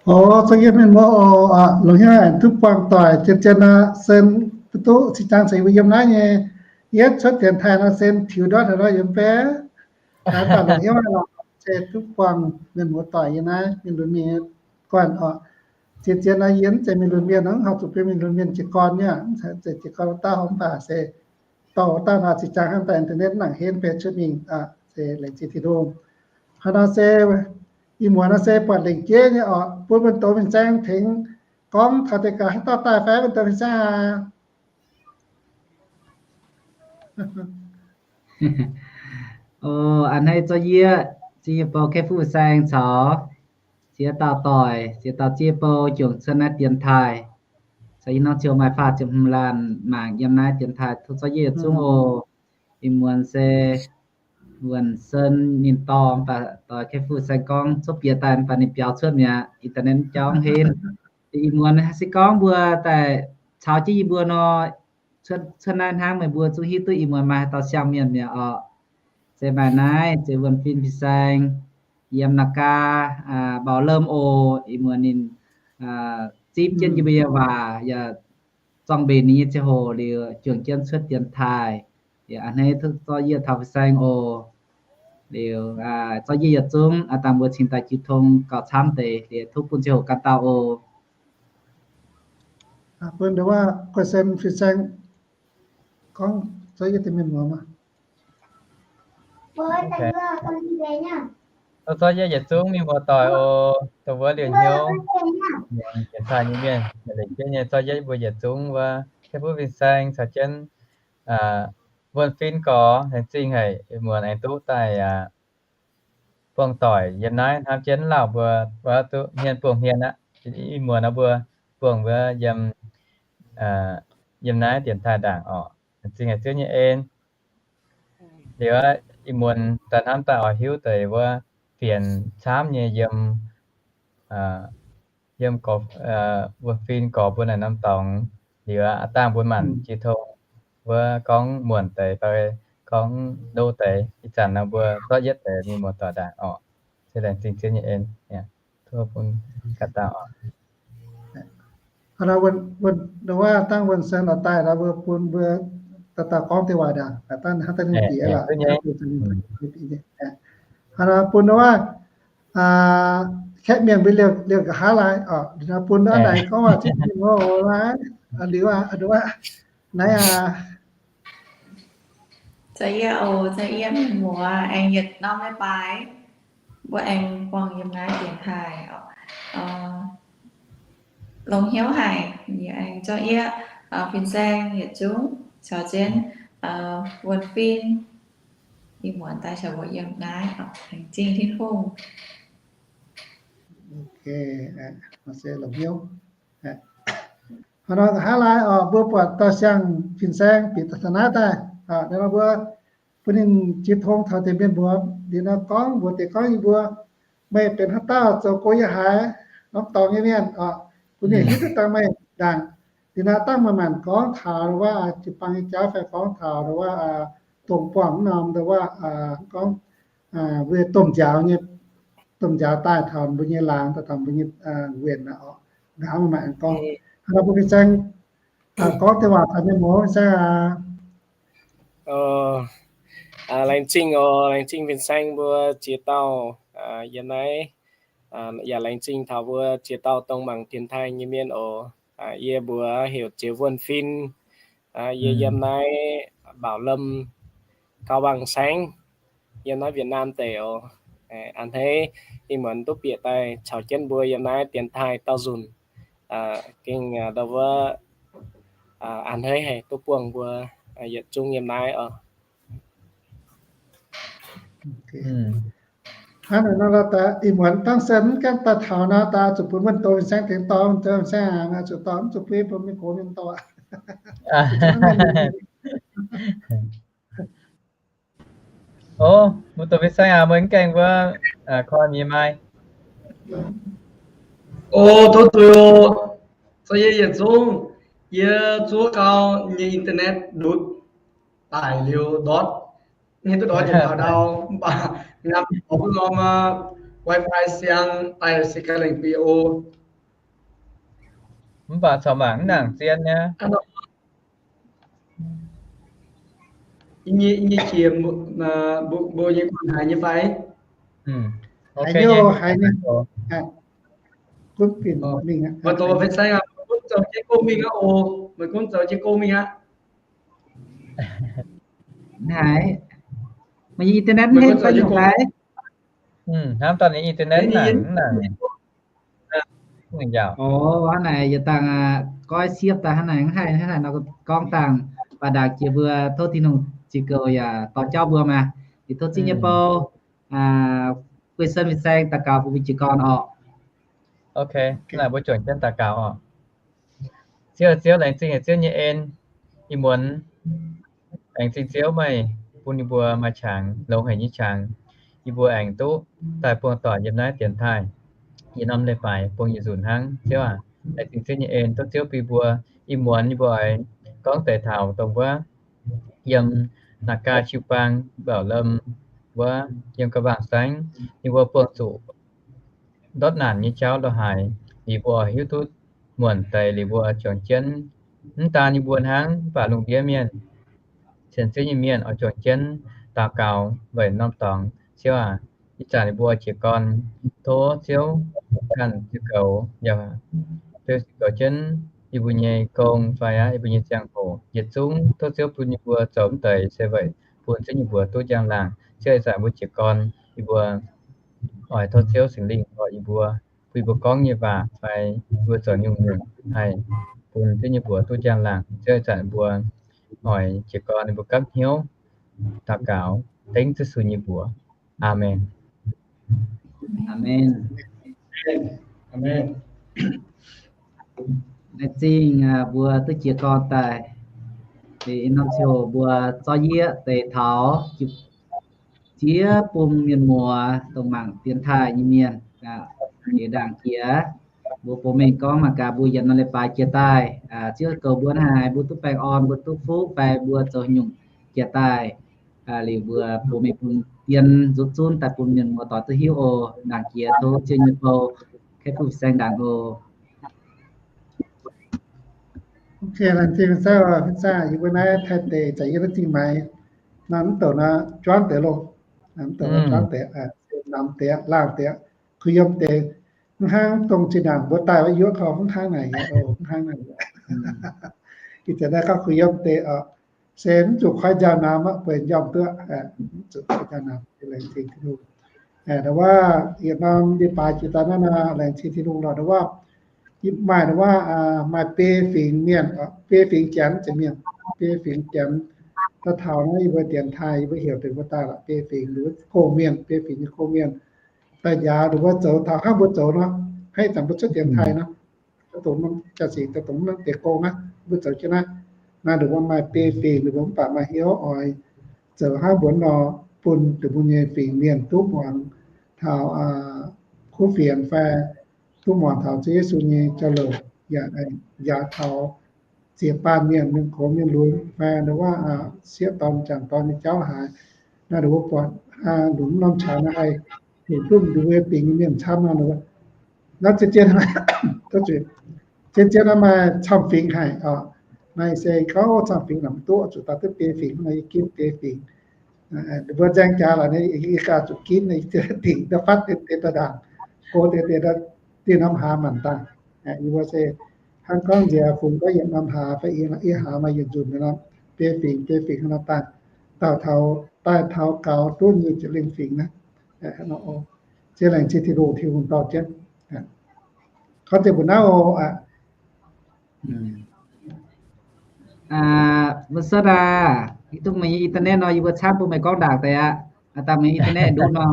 O, za'gengh mienh muoz oc, longc hnyouv aengx duqv buangh doic zien-zien nor, sen duqv cing jang ceix mbuo yiem naaiv nyei yietv cuotv dienx taaih nor, sen tiux ndortv haaix nor yiem fai, mv baac longc hnyouv lorqc, se duqv buangh mienh muoz doic yiem naaiv mingh lunx mingh guanh oc. Zien-zien nor yie mv zeiz mingh lunx mienh, mv horpc zuqc benx mingh lunx mienh jiez gorn nyei, mv zeiz jiez gorn wuov dauh, mv baac se dorh wuov dauh nor cing jang hnangv daaih internet nangc henv fei cuotv mingh, se laengz zingh Tin-Hungh. Hnangv nor se ih muonz nor se buatc lengc jeiv nyei oc, bun mienh doz fin-saeng tengx gorngv taux deix gaax haaix dauh daaih fai, mienh doz fin-saeng aac. O, a'hneiv zorqv yie, ziex yie bou Kaeqv Fuqv Fin-Saeng caux ziex dauh doic, ziex dauh ziex bou jomc cuotv naaiv dienx taaih, caux yie norm ziouc maaih faah ziepc hmz laanh mangc yiem naaiv dienx taaih, tov zorqv yie yietc zungv oc. Ih muonz se Wuonh Sen ninh dorh, mv baac doix Kaeqv Fuqv Fin-Saeng gorngv cuotv bieqc daaih, mv baac ninh biaux cuotv mi'aqv, internet jauv mv henv. Ih muonz se gorngv mbuo daaih caux jienv yie mbuo nor, cuotv naaiv hnangv meih mbuo zungv hiuv duqv ih muonz maaih haaix dauh siang-mienh mi'aqv orqc. Se maaih naaiv, se Wuonh Fin Fin-Saeng yiem Naagaa, Mbau Lomv oc. Ih muonz ninh zipv jienv yie mbuo nyei waac yaac zorng mbenc ninh nyei ziangh hoc liuz, juangc jienv cuotv dienx taaih. Yaac a'hneiv zorqv yie taux fin-saeng oc. Liuz zorqv yie yietc zungv aav dangh mbuo cingx daaih jiu tong gauh camv deix, liuz tov bun ziangh hoc ganh dauh oc. Bun nduov guai sen fin-saeng gorngv zorqv yie deix mienh muoz maah. Tov zorqv yie yietc zungv mienh muoz doic oc, dongh wuov liouh hnyouv, dienx taaih nyei mienh, lengc jeiv nyei zorqv yie mbuo yietc zungv wuov, Kaeqv Fuqv Fin-Saeng caux jienv wuonh fin gorx, laengz zingh haic, ih muonz aengx duqv daaih buangh doic yiem naaiv hnamv jienv lauh mbuo, mbuo duqv hmien buangh hmien aqv. Ih muonz nor mbuo buangh wuov yiem, yiem naaiv dienx taaih ndaangc orqc. Laengz zingh haic Ziouv nyei en. Liuz ih muonz daaih hnamv daaih oix hiuv deix wuov fienx camv nyei yiem, yiem wuonh fin gorx mbuo naaic norm dorngx. Liuz aav dangh mbuo maanc jiex tong wuov gorngv muonc deix fai gorngv ndo deix, ih zanc nor mbuo zorqv yietv deix mingh muoz-doic ndaangc orqc. Se laengz zingh Ziouv nyei en. Tov bun ganh dauh orqc. Hnangv nor, wuonh, wuonh, wuonh, dangh wuonh sen lorz daaih nor, mbuo bun mbuo dauh dauh gorngv deix waac ndaangc, dangh hnangv daaih ninh bieqc lorqc. Hnangv nor bun wuov, kaeqv mienh mbuo liouh, liouh nqa'haav lai orqc, bun wuov naaic gorngv waac zipv mienh wuov oc lai, liuz aqv, naaiv aqv. Za'gengh oc, za'gengh mienh muoz aengx yietc norm leiz-baaix mbuo aengx buangh yiem naaiv dienx taaih oc. Longx hnyouv haic, yie aengx zorqv yie fin-saeng yietc zungv caux jienv wuonh fin, ih muonz daaih caux mbuo yiem naaiv oc. Laengz zingh Tin-Hungh. Hnangv nor nqa'haav lai oc, mbuo buatc dauh siang fin-saeng bieqc taux naaiv daaih, nor mbuo bun ninh jiex tong taux deix mienh mbuox liuz nor gorngv mbuox deix gorngv yie mbuo, meih benx haaix dauh, zoux gong yiem haaix norm dorngx nyei mienh oc, bun mienh hiuv duqv dangh meih ndaangc. Liuz nor dangh meih maanc gorngv taux wuov jiu-baang nyei jauv fai gorngv taux wuov dongh buangh mv norm wuov gorngv mbuo domh nziaaux nyei, domh nziaaux daaih taux mbuo nyei laangz, daaih taux mbuo nyei wuonh aqv oc. Nqa'haav meih maanc gorngv, hnangv nor mbuo fin-saeng gorngv deix waac taux mienh muoz fin-saeng aac. Laengz zingh oc, laengz zingh fin-saeng mbuo ziex dauh yiem naaiv. Yaac laengz zingh taux mbuo ziex dauh dongh mangc dienx taaih nyei mienh oc. Yie mbuox heuc Ziex Wuonh Fin. Yie yiem naaiv Mbaaux Lomh, Gau Wangh Saengv, yiem naaiv Việt Nam deic oc. A'hneiv ih muonz duqv bieqc daaih caux jienv mbuo yiem naaiv dienx taaih dauh nzunc. Gengh ndau wuov a'hneiv haic duqv buangh mbuo yietc zungv yiem naaiv oc. Hnangv naaic nor, ih muonz dangh sen mv gaengh daaih taux nor, daaih zuqc bun wuonh doz fin-saeng tengx dorh, wuonh doz fin-saeng aac, zuqc dorh mv zuqc bun mienh gox mienh dorh aqv. O, wuonh doz fin-saeng aac, meih mv gaengh wuov koi mienh maaih. O, tov zuiz oc. Za'gengh yietc zungv yie zuov gau nyei internet ndutv daic liuz ndortv, hiuv duqv ndortv njiec taux ndau, mv baac ngamv oix norm wifi siang daaih se ganh lengh bieqc o. Mv baac corc mangc mv nangc zien nyei. Yie nyei qiex mbuo nyei guanh haiz nyei fai? Haiz nyei, haiz nyei. Meih dorh fin-saeng aac, meih gunv zoux jienv gong mingh aqv oc. Meih gunv zoux jienv gong mingh aqv. Haiz, meih nyei internet mv henv fai nyungc haiz? Hnamv daaih ninh internet nangc, nangc. O, hnangv naaic yietc dangh goiv siepv daaih hnangv naaic, hnangv naaic nor gorngv dangh, baac ndaangc jiex mbuo tov Tin-Hungh ziux goux yaac dorh jauv mbuo maah. Liuz tov zingh nyei bou, guei sen fin-saeng daux gaux bun mbuo jiez gorn orqc. Ok, naaic mbuo juangc jienv daux gaux orqc. Ziouv, Ziouv, laengz zingh haic Ziouv nyei en. Ih muonz laengz zingh Ziouv meih bun yie mbuo maaih qangx, longx haic nyei qangx, yie mbuo aengx duqv daaih buangh doic yiem naaiv dienx taaih. Yie norm leiz-baaix bun yie nzunc hnangv. Ziouv aac, laengz zingh Ziouv nyei en, tov Ziouv bun mbuo. Ih muonz yie mbuo oix gorngv deix taux dongh wuov yiem Nagaa jiu-baang Mbaaux Lomh wuov, yiem Gau Wangh Saengv, yie mbuo buangh zuqc ndortv naanc nyei jauv lorz haaix, liuz mbuo oix hiuv duqv muonc deix liuz mbuo juangc jienv, mv daan yie mbuo hnangv, mv baac lungh ndiev mienh, sienx Ziouv nyei mienh oix juangc jienv daux gaux weic norm dorngx. Ziouv aac, ih zanc yie mbuo jiez gorn, tov Ziouv ganh ziux goux, yaac ziux goux jienv yie mbuo nyei gong fai aqv, yie mbuo nyei ziangh hoc yietc zungv. Tov Ziouv bun yie mbuo zoux mv deix se weic bun Ziouv nyei mbuox duqv njang-laangc. Ziouv, ih zanc mbuo jiez gorn, yie mbuo oix tov Ziouv Singx Lingh oix yie mbuo, bun yie mbuo gorngv nyei waac fai yie mbuo zoux nyungc-nyungc haih bun Ziouv nyei mbuox duqv njang-laangc. Ziouv, ih zanc mbuo oix jiez gorn ninh mbuo gapv hnyouv daux gaux dengv Yesu nyei mbuox. Aamen. Aamen. Laengz zingh mbuo duqv jiez gorn daaih. Ih norm ziouc mbuo zorqv yieqv deix taux jiex bung mienh muoz dongh mangc dienx taaih nyei mienh, ndaangc jiex mbuo bung mengh gorngv mangc gaax mbuo yietc norm leiz-baaix jiex daaih, Ziouv goux mbuo haaix, mbuo duqv baengh orn, mbuo duqv fuqv fai mbuo zoux nyungc jiex daaih, liuz mbuo bung mengh bun dien nzuqc zunv daaih bun mienh muoz doic duqv hiuv oc. Ndaangc jiex tov Ziouv nyei bou kaeqv duqv saeng ndaangc oc. Ok, laengz zingh Ziouv, yie mbuo naaiv Taiv deic zaqc yie naaiv zingh maaiz nor, mv douc nor juangv deix loh, mv douc nor juangv deix, namx deix, laangh deix, kuh yiem deix, mv hnangv dongh zinh ndaangc mbuo daaih wuov yuoqv kaux mv hnangv naaic, mv hnangv naaic. Ih zanc naaiv gorngv kuh yiem deix oc, se mv zuqc koi njaaux namx aqv, bueix njormh duqv, mv zuqc koi njaaux namx, laengz zingh Tin-Hungh. Ndau wuov yietc norm leiz-baaix jiex daaih naaiv nor, laengz zingh Tin-Hungh lorqc. Ndau wuov maaih, ndau wuov maaih biei fingx mienh, biei fingx janx, mienh, biei fingx janx. Daaih taux naaiv yie mbuo dienx taaih yie mbuo heuc deix mbuo daaih lorqc, biei fingx, gong-mienh, biei fingx nyei gong-mienh daaih njaaux ninh mbuo zoux taux hnangv mbuo zoux nor, hnangv ih zanc mbuo cuotv dienx taaih nor, dongh jaa-sic dongh naaiv deix gong naaiv mbuo zoux jienv naaiv. Naaiv ndongc wuov maaih biei fingx ninh mbuo mv baac maaih hnyouv oix zoux hnangv mbuo nor, bun dongh mbuo nyei fingx mienh duqv muangx taux kuv fienx fai duqv muangx taux Ziouv Yesu nyei jauv-louc, yaac njaaux taux ziex baamh mienh, mienh gox mienh lunx fai ndau wuov sieqv dorn jangc dorn nyei jauv haaix. Naaiv ndongc wuov buatc lunx norm qangx naaiv haih heuc duqv ndongc wuov bingx nyei mienh camv nor, naaiv zien zien, zien zien naaiv maaih camv fingx haic oc. Maaih se gorngv camv fingx naaic mv duqv, zuqc daaih duqv biei fingx nor, yie ginv biei fingx. Mbuo nzaeng jaax lorqc, yie ganh zuqc ginv, dingc daaih fatv deix daaih ndaangc, go deix deix daaih, dingh norm hlaax maanc daaih. Yie mbuo se hnangv gorngv nziex fungx gorngv yietc norm hlaax fai i hlaax maaih yietc nzunc nor, biei fingx biei fingx nor daaih, dauh taux, daaih taux gaux duqv nyei ziepc lingh fingx naaiv. Ziex laengz zingh Tin-Hungh, Tin-Hungh dorh jienv. Gorngv deix mbuo naaiv oc. Mbuo sutv aqv, yie duqv meih nyei internet nor, yie mbuo camv bun meih gorngv ndaangc deix aqv. Dangh meih nyei internet nduqv nor.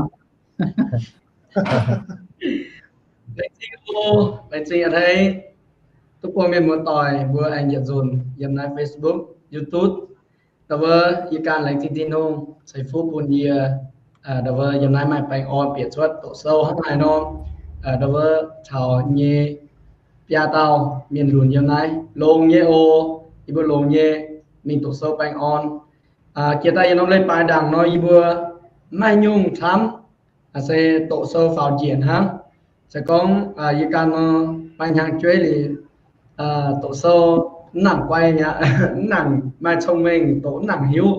Laengz zingh oc, laengz zingh a'hneiv duqv bun mienh muoz-doic mbuo aengx yietc nzunc yiem naaiv Facebook, YouTube. Ndau wuov yie ganh laengz zingh Tin-Hungh ceix fuqv bun yie, ndau wuov yiem naaiv maaih baengh orn bieqc cuotv doqc sou hnangv haaix nor, ndau wuov caux nyei biaa dauh mienh lunx yiem naaiv longx nyei oc. Yie mbuo longx nyei mingh doqc sou baengh orn. Jiex daaih yietc norm leiz-baaix ndaangc nor yie mbuo maiv nyungc camv, se doqc sou faaux njiec hnangv. Se gorngv yie ganh nor maaih hnyangx-jueiv liuz, doqc sou mv nangc guai mi'aqv, mv nangc maaih cong-mengh doqc, mv nangc hiuv.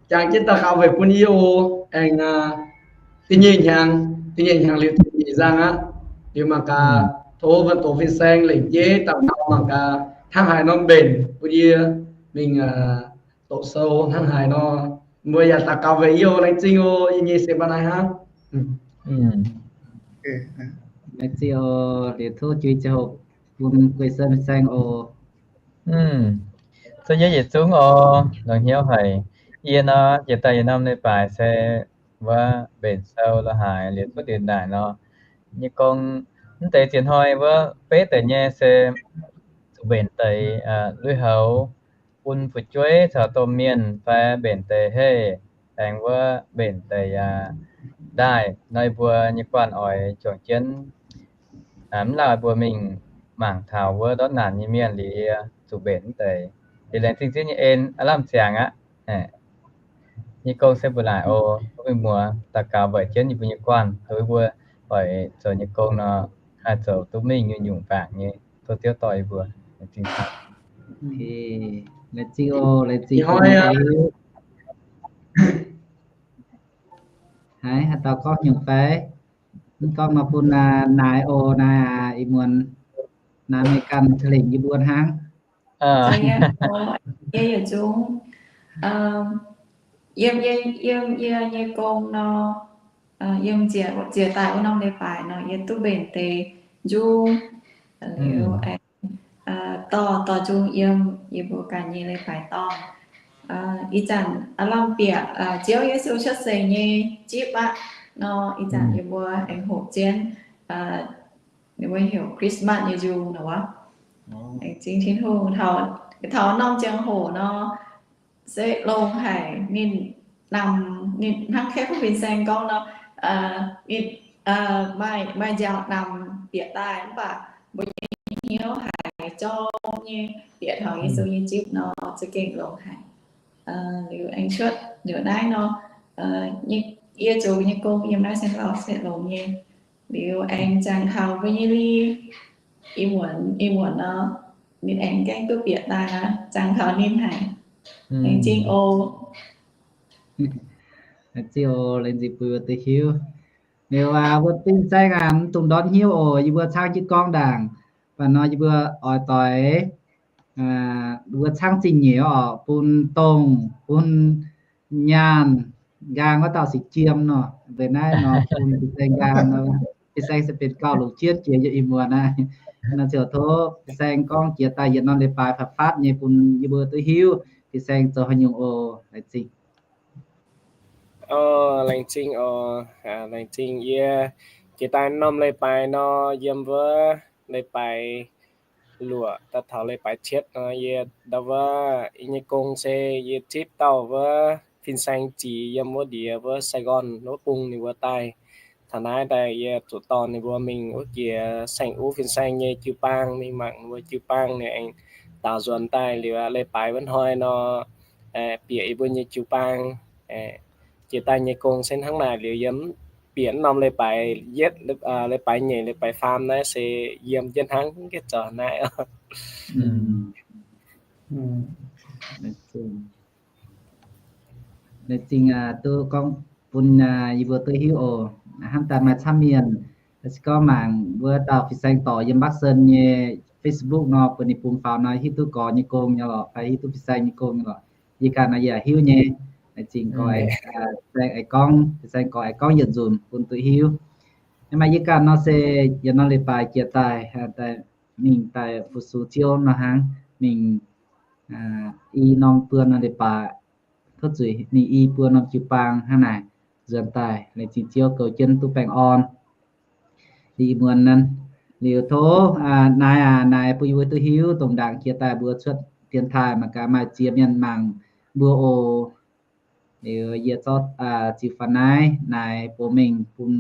Jangx jienv daux gaux weic bun yie oc, aengx da'nyeic hnyangx, da'nyeic hnyangx liuz da'nyeic nzangh aqv. Liuz mangc gaax tov wuonh doqc fin-saeng lengc jeiv daux gaux mangc gaax hnangv haaix nor mbenc bun yie mingh doqc sou hnangv haaix nor. Mbuo yaac daux gaux weic yie oc. Laengz zingh oc. Yie nyei se mbuo naaiv hnangv. Laengz zingh oc. Liuz tov juix ziangh hoc bun guei sen saeng oc. Zungv yie yietc zungv oc, longx hnyouv haic. Yie nor, jiex daaih yietc norm leiz-baaix se wuov mbenc sou la'haaix liuz duqv ndiev ndaangc nor, nyei gong, mv deix ziex hnoi wuov beiv deix nyei se zuqc mbenc deix lui-houx bun fu'jueiv caux domh mienh fai mbenc deix heh, aengx wuov mbenc deix ndaaih nor, yie mbuo nyei guanh oix juangc jienv mv lauh mbuo mingh mangc taux wuov ndortv naanc nyei mienh liuz yie zuqc mbenc mv deix. Liuz laengz zingh Ziouv nyei en aav lamh ziangx aqv. Nyei gong se mbuo laaic oc. Mbuo mienh muoz daux gaux weic jienv yie mbuo nyei guanh, dongh yie mbuo oix zoux nyei gong nor, haih zoux duqv mingh nyungc-nyungc mbaengc nyei. Tov Ziouv dorh yie mbuo. Laengz zingh. Laengz zingh oc, laengz zingh. Haiz haaix dauh gorngv nyungc fai? Mv gorngv nor bun naaic oc, naaic ih muonz naaic meih ganh ca'lengc yie mbuo hnangv. Yie yietc zungv yiem, yiem yie nyei gong nor, yiem ziex daaih wuov norm leiz-baaix nor, yie duqv mbenc deix nzung, liuz dorh, dorh nzung yiem yie mbuo ganh nyei leiz-baaix dorngh. Ih zanc aav lamh bieqc Ziouv Yesu cuotv seix nyei zipv aqv nor, ih zanc yie mbuo aengx hoqc jienv ninh mbuo heuc Christmas nyei nzung nor wuov. Aengx zingh Tin-Hungh taux norm ziangh hoc nor, se longx haic. Ninh namx, ninh hnangv Kevin fin-saeng gorngv nor, ninh maaih nziaauc namx bieqc daaih, mv baac mbuo nyei hnyouv haiz jorm nyei bieqc taux Yesu nyei zipv nor, za'gengh longx haic. Liuz aengx cuotv liuz naaiv nor, yie zoux nyei gong yiem naaiv se lauh se longx nyei. Liuz aengx jangx taux mbuo nyei Li, ih muonz, ih muonz nor, ninh aengx gaengh duqv bieqc daaih aqv. Jangx taux ninh haic. Laengz zingh oc. Laengz zingh oc, laengz zingh bun mbuo duqv hiuv. Liuz aac, mbuo fin-saeng aac, mv dungx ndortv hnyouv oc. Yie mbuo caangv jienv gorngv ndaangc, mv baac nor yie mbuo oix doix, mbuo caangv zingh nyeic oc, bun dongh, bun nyaanh, nqaang wuov dauh sic jiem nor, mbenc naaiv nor bun fin-saeng nqaang nor, fin-saeng se benx gauh longc jienv jiex yiem ih muonz naaiv. Nor ziouc tov fin-saeng gorngv jiex daaih yietc norm leiz-baaix fatv-fatv nyei bun yie mbuo duqv hiuv fin-saeng zoux haaix nyungc oc. Laengz zingh. Laengz zingh oc. Laengz zingh. Yie jiex daaih norm leiz-baaix nor, yiem wuov leiz-baaix luoqc daaih taux leiz-baaix cietv nor, yie ndau wuov yie nyei gong se yie zipv dauh wuov fin-saeng ziqc yiem wuov ndiev wuov Sài Gòn wuov bung ninh mbuo daaih. Taux naaiv daaih yie zuqc dorh ninh mbuo mingh wuov jiex saeng-uv fin-saeng nyei jiu-baang, mingh mangc ninh mbuo jiu-baang, ninh aengx daaux nzuonx daaih liuz, leiz-baaix wuov hnoi nor, bieqc yie mbuo nyei jiu-baang. Jiex daaih nyei gong se hnangv naaic liuz, yiem bieqc norm leiz-baaix yietv, leiz-baaix nyeic, leiz-baaix faam naaiv se yiem jienv hnangv, mv gaengh zoux naaiv. Laengz zingh duqv gorngv bun yie mbuo duqv hiuv oc. Hnamv daaih maaih camv mienh se gorngv mangc mbuo dauh fin-saeng dorc yiem Bắc Sơn nyei Facebook nor, bun ninh bungx faaux nor hiuv duqv gorx nyei gong nyei lorqc, fai hiuv duqv fin-saeng nyei gong nyei lorqc. Yie ganh nor yaac hiuv nyei. Laengz zingh gorx, fin-saeng aengx gorngv, fin-saeng gorx aengx gorngv yietc nzunc bun duqv hiuv. Maaih yie ganh nor se yietc norm leiz-baaix jiex daaih, mingh daaih fu-sux Ziouv nor hnangv, mingh i norm buo norm leiz-baaix, tov zuiz mingh i buo norm jiu-baang hnangv naaic nzuonx daaih. Laengz zingh Ziouv goux jienv duqv baengh orn. Liuz muonz naaiv, liuz tov naaiv aac, naaiv bun yie mbuo duqv hiuv dongh ndaangc jiex daaih mbuo cuotv dienx taaih mangc gaax maaih ziex mienh mangc mbuo oc. Liuz yie zorqv ziux faaux naaiv naaiv bun mingh bun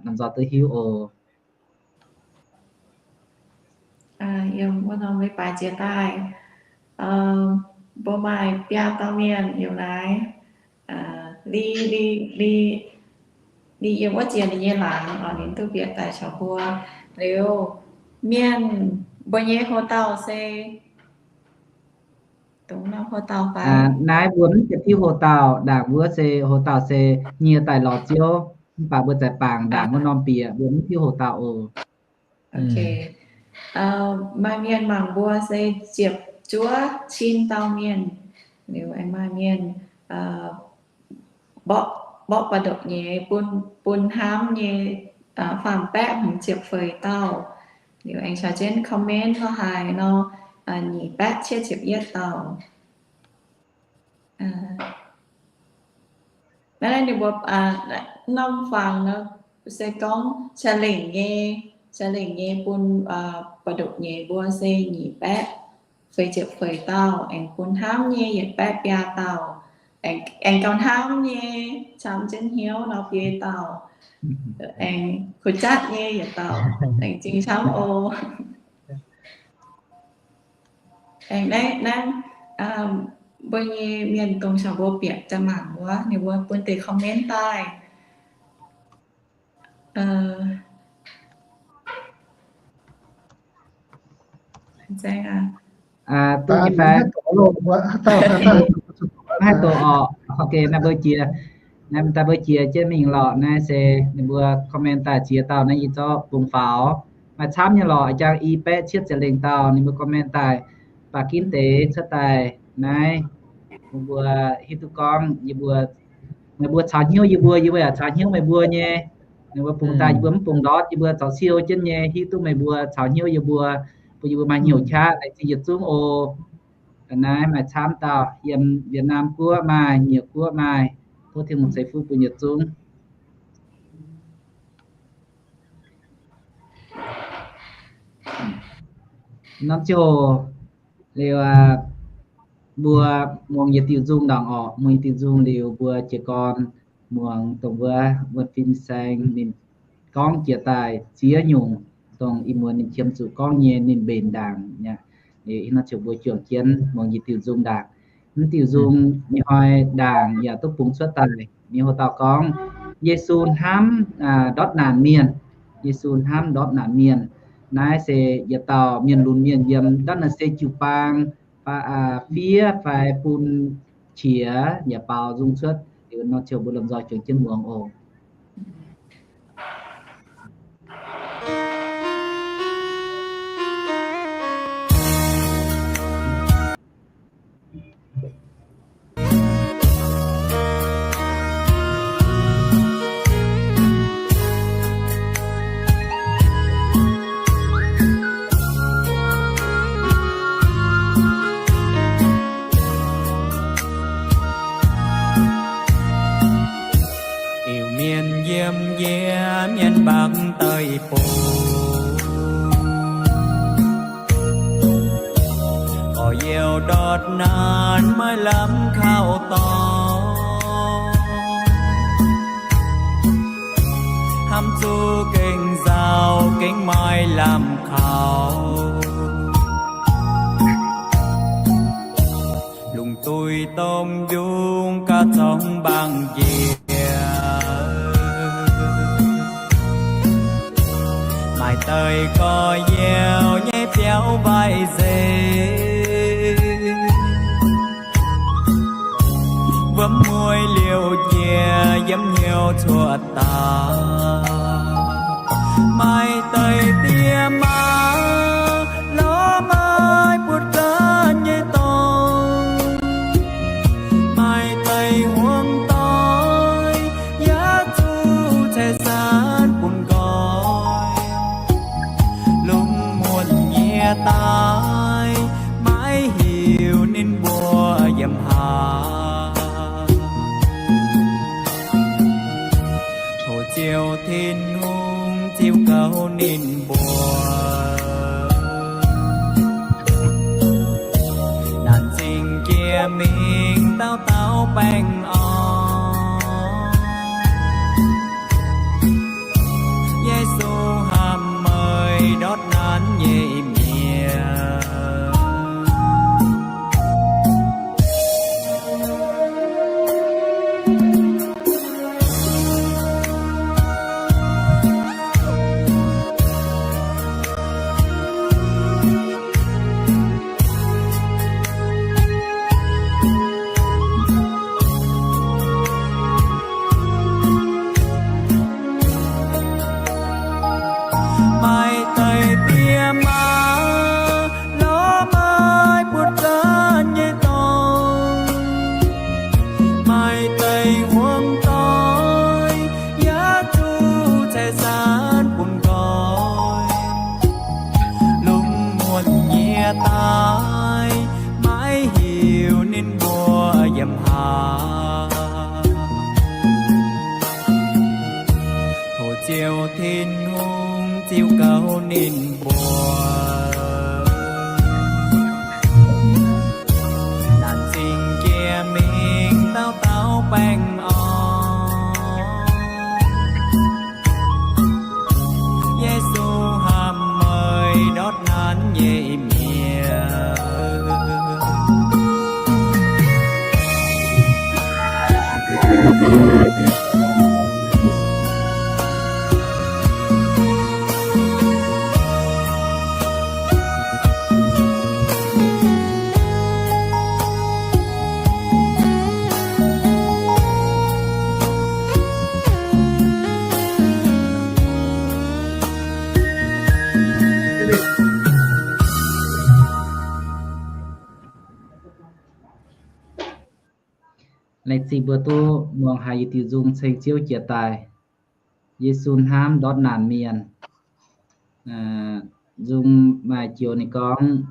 namh nzoih duqv hiuv oc. Yiem wuov norm leiz-baaix jiex daaih, mbuo maaih biaa dauh mienh yiem naaiv. Li, Li, Li, Li yiem wuov jiex ninh nyei laangz oc, ninh duqv bieqc daaih caux mbuo. Liuz mienh mbuo nyei houx-dauh se dongh norm houx-dauh fai? Naaiv mbuo mv bieqc diuh houx-dauh, ndaangc wuov se houx-dauh se nyie daaih lorz Ziouv, mv baac mbuo zaaix bangc ndaangc wuov norm bieqc, mbuo mv diuh houx-dauh oc. Maaih mienh mangc mbuo se ziepc zuov cin dauh mienh. Liuz aengx maaih mienh mborqv, mborqv ba'ndoqc nyeiz bun, bun hnamv nyei, faam baeqv hmz ziepc feix dauh. Liuz aengx caux jienv comment lorz haaix nor, nyic baeqv cietv ziepc yietv dauh. Naaiv ninh mbuo norm fangx nor se gorngv ca'lengc nyei, ca'lengc nyei bun ba'ndoqc nyeiz mbuo se nyic baeqv feix ziepc feix dauh, aengx bun hnamv nyei yietc baeqv biaa dauh, aengx gauh hnamv nyei camv jienv hnyouv nor biei dauh, aengx kuv jatv nyei yietc dauh, laengz zingh camv oc. Aengx naaiv, naaiv mbuo nyei mienh dongh caux mbuo bieqc jaa-mangc wuov, ninh mbuo bun deix comment daaih. Duqv nyei fai? Maiv haih doqc orqc. Ok, naaiv mbuo jiex, naaiv daaih mbuo jiex jienv mingh lorqc. Naaiv se ninh mbuo comment daaih ziex dauh naaiv yie zorqv bungx faaux. Maaih camv nyei lorqc, jangx i baeqv cietv ziepc lengh dauh ninh mbuo comment daaih. Baac ginv deix cuotv daaih naaiv, mbuo hiuv duqv gorngv yie mbuo, meih mbuo caux hnyouv yie mbuo, yie mbuo yaac caux hnyouv meih mbuo nyei. Ninh mbuo bungx daaih yie mbuo mv bungx ndortv, yie mbuo zoux siou jienv nyei, hiuv duqv meih mbuo caux hnyouv yie mbuo, bun yie mbuo maaih hnyouv qaqv. Laengz zingh yietc zungv oc. Naaiv maaih camv dauh yiem Việt Nam guoqv maaih, Nyiec Guoqv maaih. Tov Tin-Hungh ceix fuqv bun yietc zungv. Norm ziangh hoc liuz, mbuo muangx yietc diuh nzung ndaangc orqc, muangx yietc diuh nzung liuz mbuo jiez gorn muangx dongh wuov Wuonh Fin Saeng ninh gorngv jiex daaih ziex nyungc, dongh ih muonz ninh qiemx zuqc gorngv nyei ninh mbenc ndaangc aqv. Liuz ih hnoi ziouc mbuo juangc jienv muangx yietc diuh nzung ndaangc. Mv diuh nzung nyei hnoi ndaangc yaac duqv bungx cuotv daaih. Ninh hoc dauh gorngv, Yesu hnamv ndortv naanc mienh. Yesu hnamv ndortv naanc mienh. Naaiv se yietc dauh mienh lunx mienh yiem ndortv naanc se jiu-baang fiev fai bun qiex yaac baaux nzung cuotv. Liuz nor ziouc mbuo lomh nzoih juangc jienv muangx oc. Iu-Mienh yiem njiec mienh mbac deic-bung, gorx-youz ndortv naanc maiv lamh kaux dorngx, hnamv zuqc gengh nzauh gengh maiv lamh kaux. Lungh duih domh njungh gauh zorngx mbaangc njiec, maaih deix gorx-youz nyei biauv waaic nzengc, wuom mueiz liouc njiec yiem hnyouv cuotv daaih. Maaih deix die maa lorz maaih buoz-gaanv nyei dorngx, maaih deix huong doic yaac zuqc ceix saanv bun nqoi. Lungh muonc nyie daaih maiv hiuv ninh mbuo yiem haaix. Tov Ziouv Tin-Hungh ziux gouv ninh mbuo. Naanc zingh jiex mingh dauh dauh baengh orn. Yesu hnamv meih ndortv naanc nyei mienh. Maaih deix die maa lorz maaih buoz-gaanv nyei dorngx, maaih deix huong doic yaac zuqc ceix saanv bun nqoi. Lungh muonc nyie daaih maiv hiuv ninh mbuo yiem haaix. Tov Ziouv Tin-Hungh ziux gouv ninh mbuo. Naanc zingh jiex mingh dauh dauh baengh orn. Yesu hnamv meih ndortv naanc nyei mienh. Laengz zingh mbuo duqv muangx haiz yietc diuh nzung ceng Ziouv jiex daaih. Yesu hnamv ndortv naanc mienh. Nzung maaih joux ninh gorngv,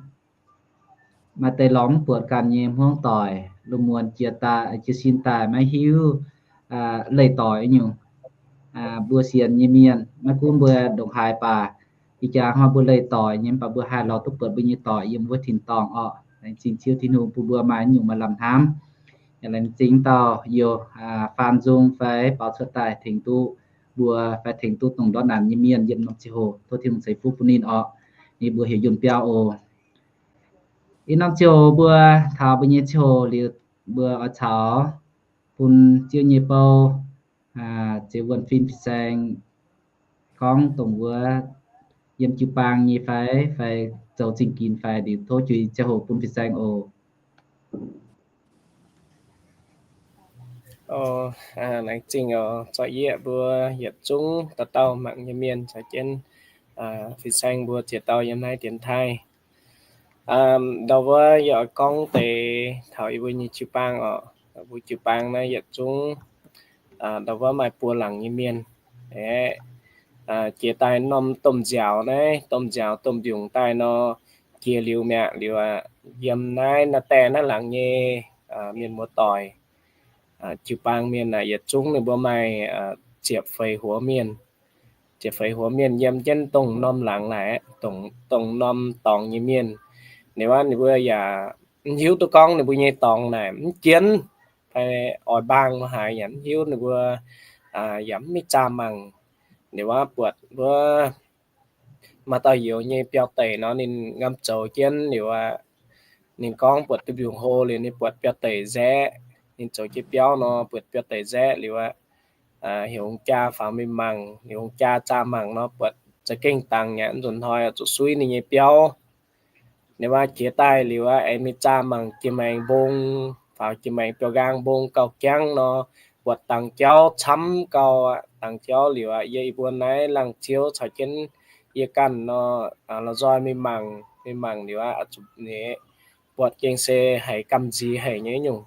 maaih deix lorz mv buatc ganh nyei hmuangv doic, lungh muonz jiez daaih, jiez sin daaih maiv hiuv leih doic nyungc. Mbuo sienx nyei mienh, maiv gunv mbuo ndongc haaix baac, ih jaax hnoi mbuo leih doic nyei, mv baac mbuo haih lorz duqv buatc mbuo nyei doic yiem wuov tin-dorngh orqc. Laengz zingh Ziouv Tin-Hungh bun mbuo maaih nyungc maaih lamh hnamv. Laengz zingh dauh Youz, Faan Nzung fai baaux cuotv daaih tengx duqv mbuo fai tengx duqv dongh ndortv naanc nyei mienh yiem norm ziangh hoc. Tov Tin-Hungh ceix fuqv bun ninh orqc. Ninh mbuo heuc Yunh Biauv oc. Ih norm ziangh hoc mbuo taux mbuo nyei ziangh hoc liuz, mbuo oix caux bun Ziouv nyei bou, Ziex Wuonh Fin Fin-Saeng gorngv dongh wuov yiem jiu-baang nyei fai, fai zoux zingh ginx fai, liuz tov juix ziangh hoc bun Fin-Saeng oc. Laengz zingh oc, zorqv yieqv mbuo yietc zungv dauh dauh mangc nyei mienh caux jienv Fin-Saeng mbuo ziex dauh yiem naaiv dienx taaih. Ndau wuov yie oix gorngv deix taux yie mbuo nyei jiu-baang oc. Mbuo jiu-baang naaiv yietc zungv ndau wuov maaih buo laangz nyei mienh. Aeqv, jiex daaih norm domh nziaaux naaiv, domh nziaaux domh mbiungc daaih nor, jiex liuz mi'aqv. Liuz aqv, yiem naaiv naaiv daaih naaiv laangz nyei mienh muoz-doic, jiu-baang mienh naaic yietc zungv ninh mbuo maaih ziepc feix huoz mienh. Ziepc feix huoz mienh yiem jienv dongh norm laangz naaic, dongh norm dorngx nyei mienh. Ninh wuov ninh mbuo yaac mv hiuv duqv gorngv ninh mbuo nyei dorngx naaic mv jienv fai oix mbaang mv haaix, yaac mv hiuv ninh mbuo yaac mv mingh zaah mangc. Ninh wuov buatc wuov maaih dauh youz nyei biauv-deic nor, ninh ngamv zoux jienv liuz aqv, ninh gorngv buatc duqv mbiungc hlo liuz ninh buatc biauv-deic nzaeqv. Ninh zoux jienv biauv nor buatc biauv-deic nzaeqv liuz aqv, heuc hungh jaa faaux mingh mangc. Liuz hungh jaa zaah mangc nor buatc za'gengh dangx nyei, nzunc hnoi zuqc suiv ninh nyei biauv. Ninh wuov jiex daaih liuz aqv, aengx mingh zaah mangc jiex maengx mbong, faaux jiex maengx biauv-nqaang mbong gauh jangv nor, buatc dangx jauv camv gauh aqv. Dangx jauv liuz aqv, yie i buo naaiv laangh ziouv caux jienv yie ganh nor, la'nzoih mingh mangc. Mingh mangc liuz aqv, zuqc buatc gengh se haiz gamh nziex haic nyei nyungc.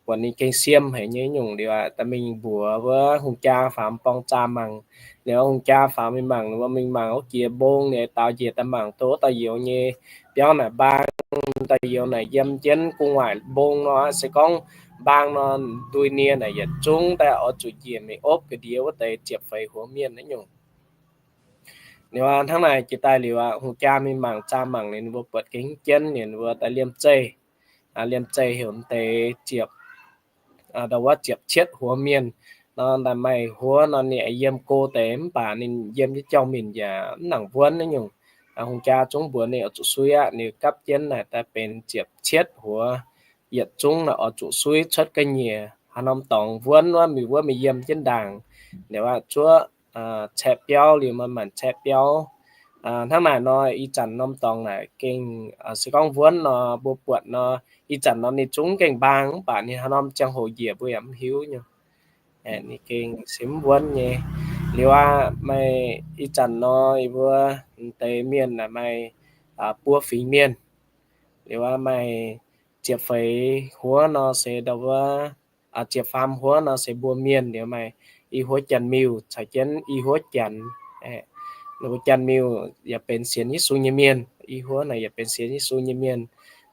Buatc ninh gengh siem haic nyei nyungc liuz aqv, daaih mingh mbuox wuov hungh jaa faaux borng zaah mangc. Liuz hungh jaa faaux mingh mangc, ninh mbuo mingh mangc wuov jiex mbong, ninh daaux njiec daaih mangc tov wuov dauh youz nyei biauv naaic mbaang. Dauh youz naaic yiem jienv gu'nguaaic mbong nor, se gorngv mbaang nor, ndui nie naaic yietc zungv daaih oix zuqc njiec mingh opv ga'ndiev wuov deix ziepc feix huoz mienh naaiv nyungc. Liuz aqv, hnangv naaic jiex daaih liuz aqv, hungh jaa mingh mangc zaah mangc liuz ninh mbuo buatc gengh jienv, ninh mbuo daaih liemh zeih, liemh zeih heuc deix ziepc, ndau wuov ziepc cietv huoz mienh nor. Daaih maaih huov nor ninh yiem go deix mv baac ninh yiem jienv jauv-minc yaac mv nangc wuonv naaiv nyungc. Hungh jaa zungv mbuox ninh oix zuqc suiv aqv. Ninh gapv jienv naaic daaih benx ziepc cietv huoz, yietc zungv naaic oix zuqc suiv cuotv ga'nyiec. Haaix norm dorngx wuonv wuov, mingh wuov mingh yiem jienv ndaangc. Liuz aqv, zuov caeqv biauv liuz, maaih maanc caeqv biauv. Hnangv naaic nor, ih zanc norm dorngx naaic gengh se gorngv wuonv nor, mbuo buatc nor, ih zanc nor ninh zungv gengh mbaang mv baac ninh haaix norm ziangh hoc njiec mbuo yaac mv hiuv nyei. Ninh gengh se mv wuonv nyei. Liuz aqv, maaih ih zanc nor yie mbuo deix mienh maaih buo fingx mienh. Liuz aqv, maaih ziepc feix huov nor se ndau wuov, ziepc faam huov nor se mbuo mienh. Liuz maaih i huov Janx-Miuh caux jienv i huov Janx. Ninh mbuo Janx-Miuh yaac benx sienx Yesu nyei mienh, i huov naaic yaac benx sienx Yesu nyei mienh.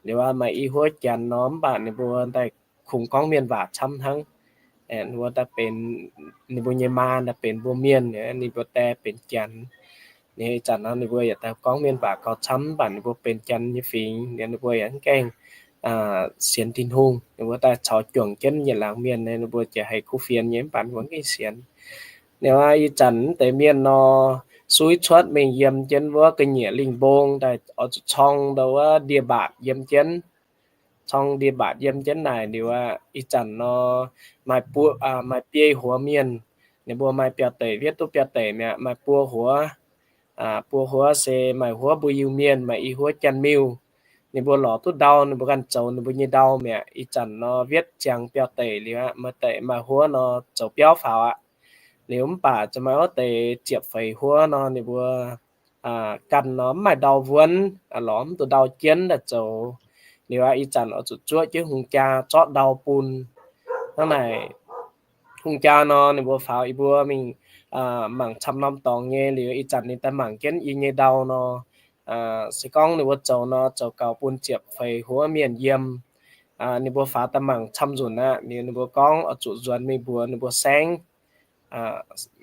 Liuz aqv, maaih i huov Janx nor mv baac ninh mbuo daaih kungx gorngv mienh waac camv hnangv. Ninh mbuo daaih benx, ninh mbuo nyei maa daaih benx mbuo mienh, ninh mbuo die benx Janx. Ninh ih zanc nor ninh mbuo yaac daaih gorngv mienh waac gauh camv mv baac ninh mbuo benx Janx nyei fingx, ninh mbuo yaac mv gaengh sienx Tin-Hungh. Ninh mbuo daaih caux juangc jienv yietc laangz mienh, ninh mbuo ziouc haih kuv fienx nyei mv baac ninh mbuo mv gaengh sienx. Ninh ih zanc deix mienh nor, suiv cuotv mingh yiem jienv wuov ga'nyiec lingh mbong daaih oix zuqc corng ndau wuov ndie-mbaatc yiem jienv. Corng ndie-mbaatc yiem jienv naaic liuz aqv, ih zanc nor maaih buo, maaih biei huoz mienh. Ninh mbuo maaih biauv-deic, wiev duqv biauv-deic mi'aqv, maaih buo huoz. Buo huoz se maaih huoz mbuo Iu-Mienh, maaih i huoz Janx-Miuh. Ninh mbuo lorz duqv ndau, ninh mbuo ganh zoux ninh mbuo nyei ndau mi'aqv. Ih zanc nor wiev ziangx biauv-deic liuz aqv, maaih deix maaih huoz nor zoux biauv faaux aqv. Liuz mv baac zuqc maaih wuov deix ziepc feix huoz nor ninh mbuo ganh nor mv maaih ndau wuonv, lorz mv duqv ndau jienv daaih zoux. Liuz aqv, ih zanc oix zuqc zuoqv jienv hungh jaa zorqv ndau bun. Hnangv naaic, hungh jaa nor ninh mbuo faaux yie mbuo mingh mangc camv norm dorngx nyei. Liuz ih zanc ninh daaih mangc jienv yie nyei ndau nor, se gorngv ninh mbuo zoux nor, zoux gaux bun ziepc feix huov mienh yiem. Ninh mbuo faaux daaih mangc camv nzunc aqv, ninh mbuo gorngv oix zuqc nzuonx mingh mbuox ninh mbuo saengv,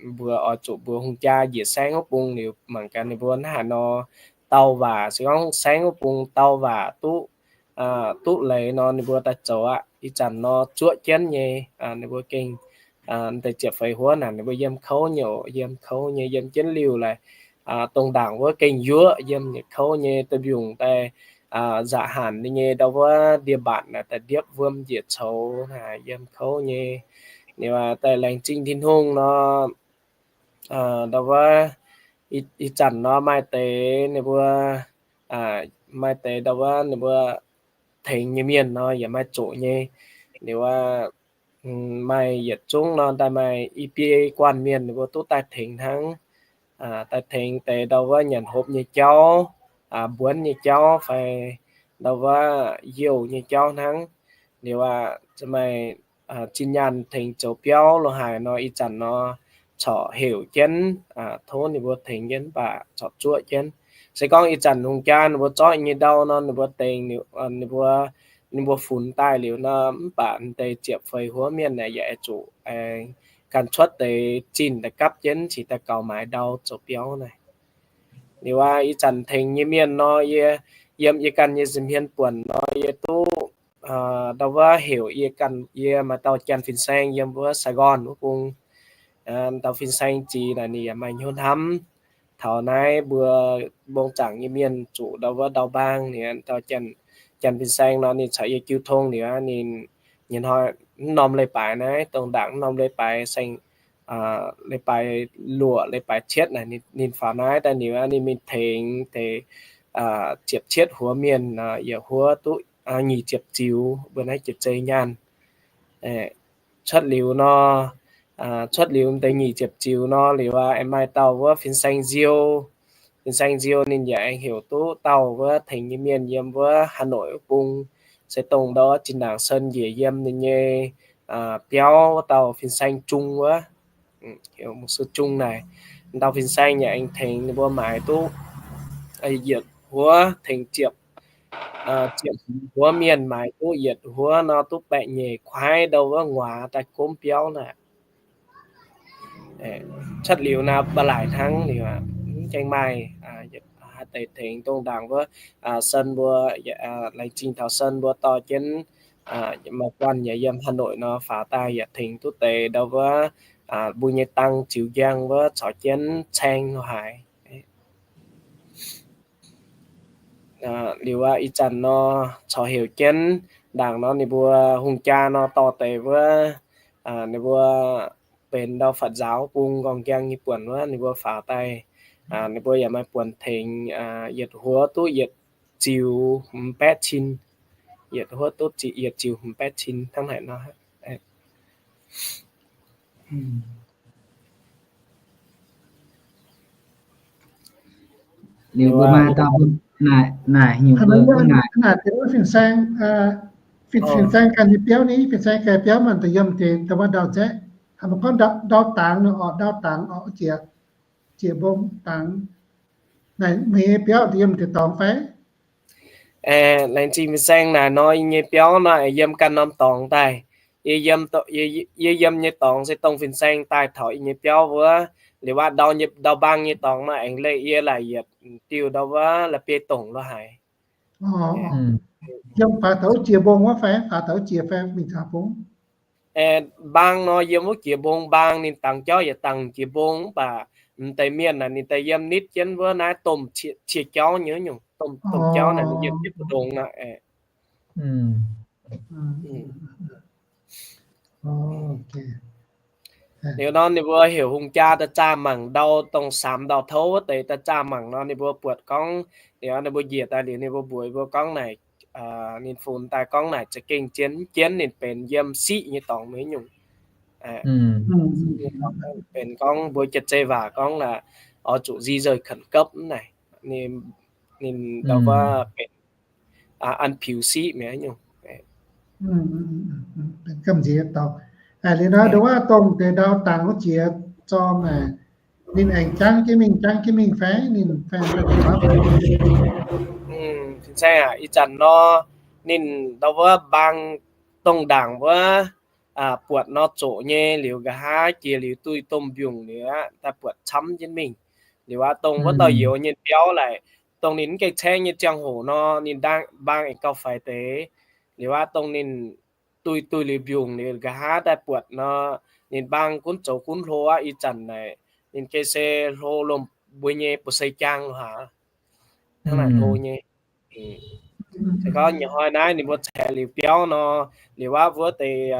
mbuox oix zuqc mbuox hungh jaa njiec saengv wuov bung liuz mangc gaax ninh mbuo hnangv haaix nor dau waac. Se gorngv saengv wuov bung dau waac duqv, duqv leiz nor ninh mbuo daaih zoux aqv. Ih zanc nor zuoqv jienv nyei, ninh mbuo gengh deix ziepc feix huov naaic ninh mbuo yiem kouv nyei, yiem kouv nyei, yiem jienv liuh laaix dongh ndaangc wuov gengh yuoqv, yiem nyei kouv nyei, da'mbiungc daaih nzaqc hanc nyei, ndau wuov ndie-mbatc naaic daaih ndiepv wuom njiec coux, yiem kouv nyei. Ninh daaih laengz zingh Tin-Hungh nor, ndau wuov ih zanc nor maaih deix ninh mbuo, maaih deix ndau wuov ninh mbuo tengx nyei mienh nor yaac maaih zoqc nyei. Ninh maaih yietc zungv nor daaih maaih i biei guanh mienh ninh mbuo duqv daaih tengx hnangv. Daaih tengx deix ndau wuov nyanc hopv nyei jauv, mbuonv nyei jauv fai ndau wuov youh nyei jauv hnangv. Liuz aqv, maaih zinh nyaanh tengx zoux biauv lo haaix nor, ih zanc nor corc heuc jienv, tov ninh mbuo tengx jienv mv baac corc zuoqv jienv. Se gorngv ih zanc hungh jaa ninh mbuo zorqv nyei ndau nor, ninh mbuo dengx, ninh mbuo, ninh mbuo funx daaih liuz nor, mv baac deix ziepc feix huov mienh naaic yaac oix zuqc ganh cuotv deix zinh daaih gapv jienv cingx daaih gaux maaiz ndau zoux biauv naaic. Liuz aqv, ih zanc tengx nyei mienh nor, yie yiem yie ganh nyei nza'hmien buonc nor, yie duqv ndau wuov heuc yie ganh, yie maaih dauh janx fin-saeng yiem wuov Sài Gòn wuov bung. Dauh fin-saeng ziex naaic ninh yaac maaih hnyouv hnamv taux naaiv mbuo mbong zaangc nyei mienh zuqc ndau wuov ndau mbaang. Ninh dauh janx fin-saeng nor ninh caux yie jiu tong liuz, ninh, ninh hnoi mv norm leiz-baaix naaiv, dongh ndaangc mv norm leiz-baaix saeng, leiz-baaix luoqc, leiz-baaix cietv naaic, ninh faaux naaiv daaih liuz, ninh mingh tengx deix ziepc cietv huov mienh, yietc huov duqv nyic ziepc ziux, mbuo naaiv jiex zei nyaanh. Cuotv liuz nor, cuotv liuz deix nyic ziepc ziux nor liuz, aengx maaih dauh wuov fin-saeng nziou. Fin-saeng nziou ninh yaac aengx heuc duqv dauh wuov tengx nyei mienh yiem wuov Hà Nội wuov bung, se dongh ndau zinh ndaangc Sơn njiec yiem ninh nyei biauv wuov dauh fin-saeng Zung wuov, heuc mục sư Zung naaic. Dauh fin-saeng yaac aengx tengx ninh mbuo maaiz duqv yietc huov tengx ziepc, ziepc huov mienh maaiz duqv yietc huov nor duqv baeqc nyeic kuaaiv ndau wuov nguaaz daaih gomv biauv naaic. Cuotv liuz naaiv ba'laic hnangv liuz, mv gaengh maaih deix tengx dongh ndaangc wuov Sơn mbuo, laengz zingh taux Sơn mbuo dorh jienv maaih guanh yaac yiem Hà Nội nor faaux daaih yaac tengx duqv deix ndau wuov mbuo nyei dang ziux njang wuov caux jienv caeng lo haaix. Liuz aqv, ih zanc nor corc heuc jienv ndaangc nor ninh mbuo hungh jaa nor dorh deix wuov, ninh mbuo benx ndau Phật giáo bung nqorngv njang nyei buonc wuov ninh mbuo faaux daaih, ninh mbuo yaac maaih buonc tengx yietc huov duqv yietc ziux hmz baeqv cin, yietc huov duqv yietc ziux hmz baeqv cin hnangv naaic nor. Liuz mbuo maaih dauh naaic, naaic nyungc mbuo naaic, naaic deix wuov fin-saeng, fin-saeng ganh nyei biauv ni, fin-saeng ganh biauv maaih deix yiem deix ndau wuov ndau-nzaeqv, haaix maaih gorngv ndau dangx nor orqc, ndau dangx orqc, jiex, jiex mbong dangx. Naaic meih nyei biauv deix yiem deix dorngx fai? Laengz zingh fin-saeng naaic nor, yie nyei biauv nor yiem ganh norm dorngx daaih. Yie yiem, yie yiem nyei dorngx se dongh fin-saeng daaih taux yie nyei biauv wuov. Liuz aqv, ndau, ndau mbaang nyei dorngx nor aengx leih yie laaic yietc diuh ndau wuov la'bieiv-dongc lo haaix. Yiem faaux taux wuov jiex mbong wuov fai faaux taux wuov jiex fai mingh taux mbong? Mbaang nor yiem wuov jiex mbong mbaang, ninh dangx jauv yaac dangx jiex mbong, mv baac m'deix mienh naaic ninh daaih yiem nitv jienv wuov naaiv domh cie jauv nyei nyungc, domh jauv naaic ninh yiem jienv mbu'ndongx naaic. Liuz nor ninh mbuo heuc hungh jaa daaih zaah mangc ndau, dongh samx ndau-touv wuov deix daaih zaah mangc nor, ninh mbuo buatc gorngv, liuz ninh mbuo njiec daaih liuz ninh mbuo mbuox mbuo gorngv naaic, ninh funx daaih gorngv naaic za'gengh zien mv jienv ninh benx yiem siqv nyei dorngx mingh nyungc. Benx gorngv mbuo jiex zei waac gorngv laaix oix zuqc di rời khẩn cấp naaic, ninh ndau wuov benx an piux siqv mi'aqv nyungc. Benx gamh nziex dorngx. Liuz nor ndau wuov dongh deix ndau dangx wuov jiex zorng naaic, Ninh aengx jangv jienv mingh, jangv jienv mingh fai ninh fai? Fin-saeng aac, ih zanc nor ninh ndau wuov mbaang dongh ndaangc wuov buatc nor zoqc nyei liuz, nqa'haav jiex liuz duih domh mbiungc liuz aqv, daaih buatc camv jienv mingh. Liuz aqv, dongh wuov dauh youz nyei biauv laaic, dongh ninh mv gaengh caengv nyei ziangh hoc nor, ninh mbaang aengx gauh faix deix. Liuz aqv, dongh ninh duih duih liuz mbiungc liuz, nqa'haav daaih buatc nor, ninh mbaang gunv zoux gunv hlo aqv. Ih zanc naaic ninh geh se hlo lomh mbuo nyei buoz-seix jaang lo haac. Hnangv naaic hlo nyei. Se gorngv nyei hnoi naaiv ninh mbuo caex liuz biauv nor, liuz aqv, wuov deix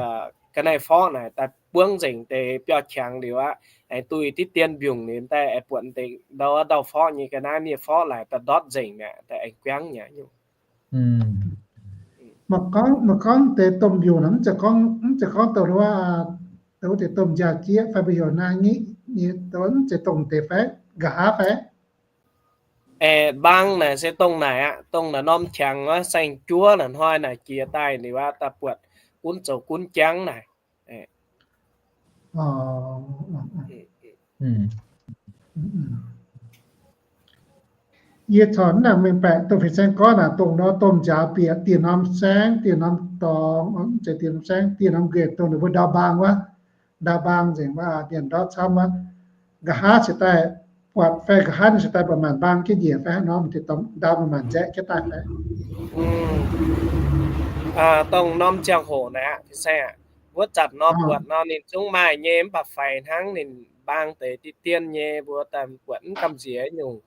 ga'naaiv forv naaic daaih buangv nzengc deix biauv-qangx liuz aqv, aengx duih diqv dien mbiungc liuz daaih aengx buatc deix ndau ndau forv nyei ga'naaiv nie forv laaic daaih ndortv nzengc mi'aqv, daaih aengx guangv mi'aqv nyungc. Maaih gorngv, maaih gorngv deix domh mbiungc naaic, mv zeiz gorngv, mv zeiz gorngv douc wuov, douc wuov deix domh nziaaux-jieqv fai mbuo heuc naaiv nyiqv nyei, douc wuov mv zeiz dongh deix fai? Nqa'haav fai? Aeqv, mbaang naaic se dongh naaic aqv, dongh naaic norm qangx wuov saeng-juov naaic hnoi naaic jiex daaih liuz aqv, daaih buatc gunv zoux gunv jangv naaic. Yie corc mv nangc mengh baeqc dongh fin-saeng gorngv naaic, dongh nor domh nziaaux bieqc dieh norm saengv, dieh norm dorngx, mv zeiz dieh norm saengv, dieh norm nquenc, dongh ninh mbuo ndau mbaang wuov, ndau mbaang nzengc wuov, mienh ndortv camv wuov, nqa'haav cingx daaih buatc fai nqa'haav ninh cingx daaih buatc maanc mbaang jienv njiec fai hnangv nor, m'deix ndau maanc nzaeqv jienv daaih fai? Dongh norm ziangh hoc naaic aqv, fin-saeng aac, wuov zanc nor buatc nor ninh zungv maaih nyei, mv baac faix hnangv ninh mbaang deix diqv dien nyei, mbuo daaih buatc mv gamh nziex nyungc.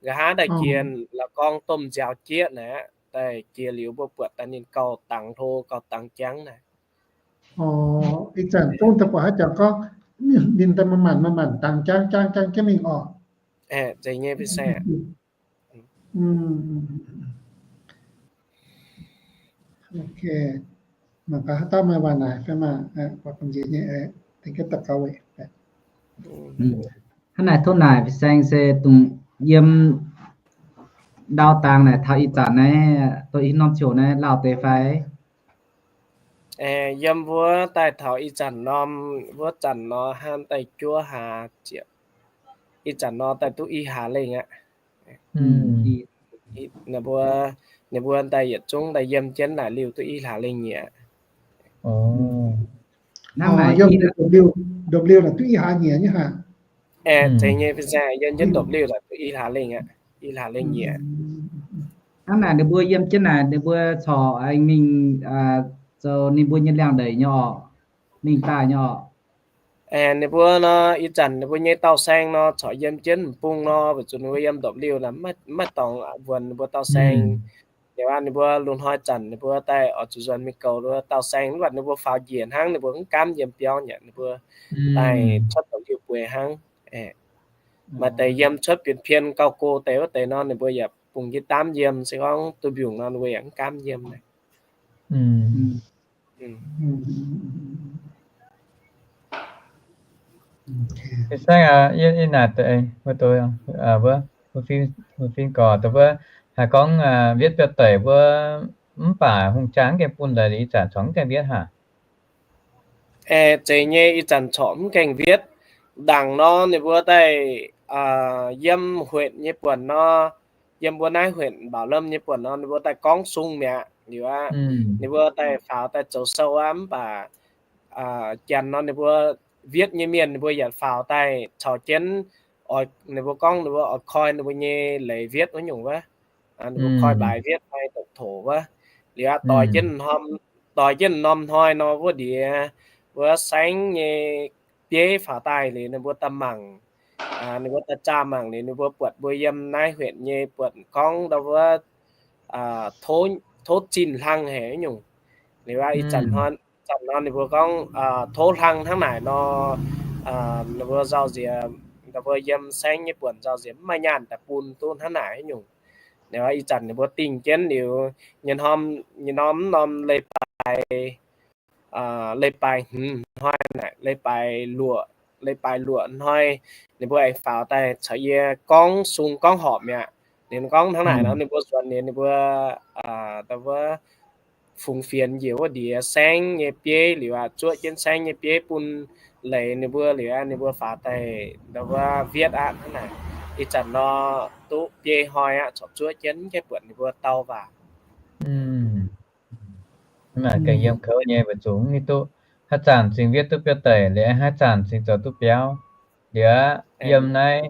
Nqa'haav daaih jiex la'gorng domh nziaaux-jieqv naaic aqv, daaih jiex liuz mbuo buatc daaih ninh gauh dangx hlo gauh dangx jangv naaic. Ih zanc zungv daaih buatc haaix jangx gorngv ninh daaih maanc maanc maanc maanc dangx jangv jangv jangv jienv mingh orqc? Zeiz nyei, fin-saeng. Mangc gaax haaix dauh maaih waac naaic fai maah, buatc gamh nziex nyei, dengv jienv daux gaux weic. Hnangv naaic tov naaic fin-saeng se dongh yiem ndau dangx naaic taux ih zanc naaiv, dongh ih norm ziouc naaiv lauh deix fai? Yiem wuov daaih taux ih zanc norm, wuov zanc nor hnangv daaih juov hlaax ziepc, ih zanc nor daaih duqv i hlaax lengh aqv. Ninh mbuo, ninh mbuo daaih yietc zungv daaih yiem jienv naaic liuz duqv i hlaax lengh nyieqc. Hnangv naaic yiem ndopv-liuh, ndopv-liuh naaic duqv i hlaax nyieqc nyei hnangv. Zeiz nyei, fin-saeng, yiem jienv ndopv-liuh naaic duqv i hlaax lengh aqv, i hlaax lengh nyieqc. Hnangv naaic ninh mbuo yiem jienv naaic ninh mbuo corc aengx mingh zoux ninh mbuo nyei liangx-ndeic nyei orqc, mingh daaih nyei orqc. Ninh mbuo nor, ih zanc ninh mbuo nyei dauh-saeng nor corc yiem jienv m'bung nor, weic zuqc ninh mbuo yiem ndopv-liuh naaic maiv dorngx wuonx ninh mbuo dauh-saeng. Liuz aqv, ninh mbuo lungh hnoi zanc ninh mbuo daaih oix zuqc nzuonx mingh goux ninh mbuo dauh-saeng, mv baac ninh mbuo faaux njiec hnangv, ninh mbuo mv gaamv yiem biauv nyei, ninh mbuo daaih cuotv ndopv-liuh bueix hnangv. Maaih deix yiem cuotv pien-pien gauh go deix wuov deix nor, ninh mbuo yaac bungx jienv daamv yiem, se gorngv duqv mbiungc nor ninh mbuo yaac mv gaamv yiem. Fin-saeng aac, yie naaic deix, wuov, wuov fin gorx deix wuov, haaix gorngv wiev biauv-deic wuov, mv baac hungh jaa mv gaengh bun laaix, ih zanc corc mv gaengh wiev haic. Zeiz nyei, ih zanc corc mv gaengh wiev. Ndaangc nor ninh mbuo daaih yiem huetc nyei buonc nor, yiem mbuo naaiv huetc Mbaaux Lemh nyei buonc nor ninh mbuo daaih gorngv sung mi'aqv. Liuz aqv, ninh mbuo daaih faaux daaih zoux sou aqv, mv baac janx nor ninh mbuo wiev nyei mienh ninh mbuo yaac faaux daaih caux jienv, ninh mbuo gorngv ninh mbuo oix koi ninh mbuo nyei leiz wiev wuov nyungc wuov. Ninh mbuo koi mbaaix wiev fai doqc toc wuov. Liuz aqv, doix jienv norm, doix jienv norm hnoi nor wuov ndiex wuov saengv nyei bieiv faaux daaih liuz ninh mbuo daaih mangc, ninh mbuo daaih zaah mangc liuz ninh mbuo buatc mbuo yiem naaiv huetc nyei buatc gorngv ndau wuov tov zinh hlang haic nyungc. Liuz aqv, ih zanc hnoi, zanc nor ninh mbuo gorngv tov hlang hnangv naaic nor, ninh mbuo nzauh nziex, ninh mbuo yiem saengv nyei buonc nzauh nziex mv maaih nyaanh daaih bun duqv hnangv naaic nyungc. Liuz ih zanc ninh mbuo dingh jienv liuz, nyei norm, nyei norm mv norm leiz-baaix, leiz-baaix hmz hnoi naaic, leiz-baaix luoqc, leiz-baaix luoqc hnoi, ninh mbuo aengx faaux daaih caux yie gorngv sung gorngv horpc mi'aqv. Ninh gorngv hnangv naaic nor ninh mbuo nzuonx liuz ninh mbuo wuov fungx fienx njiec wuov ndiex saengv nyei bieiv liuz aqv, zuoqv jienv saengv nyei bieiv bun leiz ninh mbuo liuz aqv, ninh mbuo faaux daaih ndau wuov Vietv aqv hnangv naaic. Ih zanc nor duqv biei hnoi aqv, corc zuov jienv, mv gaengh buatc ninh mbuo dau waac. Hnangv naaic gengh yiem kouv nyei, weic zuqc mv hiuv duqv haaix zanc cingx Vietv duqv biauv deic, liuz haaix zanc cingx zoux duqv biauv. Liuz yiem naaiv,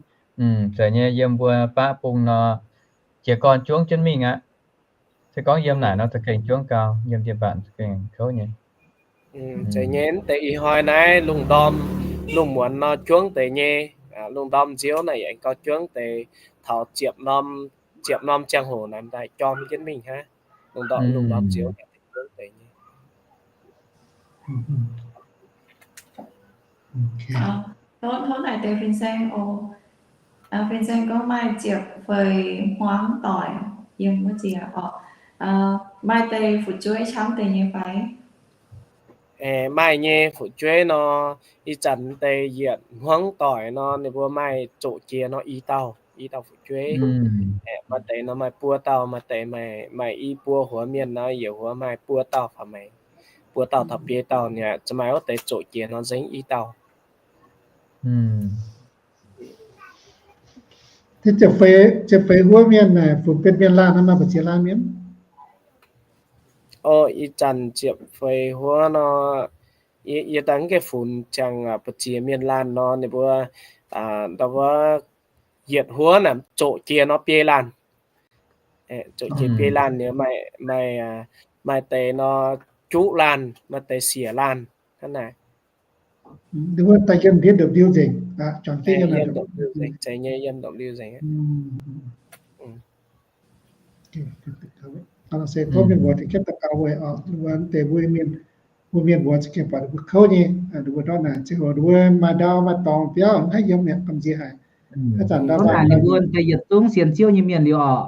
zeiz nyei, yiem mbuo baqv bung nor, jiez gorn juangv jienv mingh aqv. Se gorngv yiem naaic nor za'gengh juangv gau, yiem ndie-mbatc za'gengh kouv nyei. Zeiz nyei, mv deix ih hnoi naaiv lungh ndorm, lungh muonz nor juangv deix nyei. Lungh ndorm nziouv naaic yaac aengx gauh juangv deix. Taux ziepc norm, ziepc norm ziangh hoc naaic daaih jorm jienv mingh hnangv. Lungh ndorm, lungh ndorm nziouv naaic daaih juangv deix nyei. Tov naaic deix fin-saeng oc. Fin-saeng gorngv maaih ziepc feix hmuangv doic yiem wuov nziex oc. Maaih deix fu'jueiv camv deix nyei fai? Maaih nyei fu'jueiv nor, ih zanc deix yietc hmuangv doic nor ninh mbuo maaih zoqc jiex nor i dauh, i dauh fu'jueiv. Maaih deix nor maaih buo dauh, maaih deix maaih i buo huox mienh nor, yietc huox maaih buo dauh fai maaih buo dauh taux biei dauh nyei, zuqc maaih wuov deix zoqc jiex nor nzengc i dauh. Ziepc feix, ziepc feix huoqv mienh naaic funx benx mienh laanh nor maaih mbu'ziex laanh mienh? O, ih zanc ziepc feix huoqv nor, yie daaih mv gaengh funx ziangh mbu'ziex mienh laanh nor, ninh mbuo ndau wuov yietc huoqv naaic zoqc jiex nor biei laanh. Zoqc jiex biei laanh nyei, maaih, maaih deix nor juqv laanh, maaih deix siec laanh hnangv naaic. Daaih yiem ndiev ndopv-liuh nzengc, zeiz nyei, yiem ndopv-liuh nzengc. Se tov mienh muoz deix jienv daux gaux weic, deix mbuo mienh, mbuo mienh muoz za'gengh buatc ninh mbuo kouv nyei, ninh mbuo ndortv naaic, ninh mbuo maaih ndau maaih dorngx biauv mv haih yiem mi'aqv, gamh nziex haic. Hnangv naaic ninh mbuo daaih yietc zungv sienx Ziouv nyei mienh liuz oc.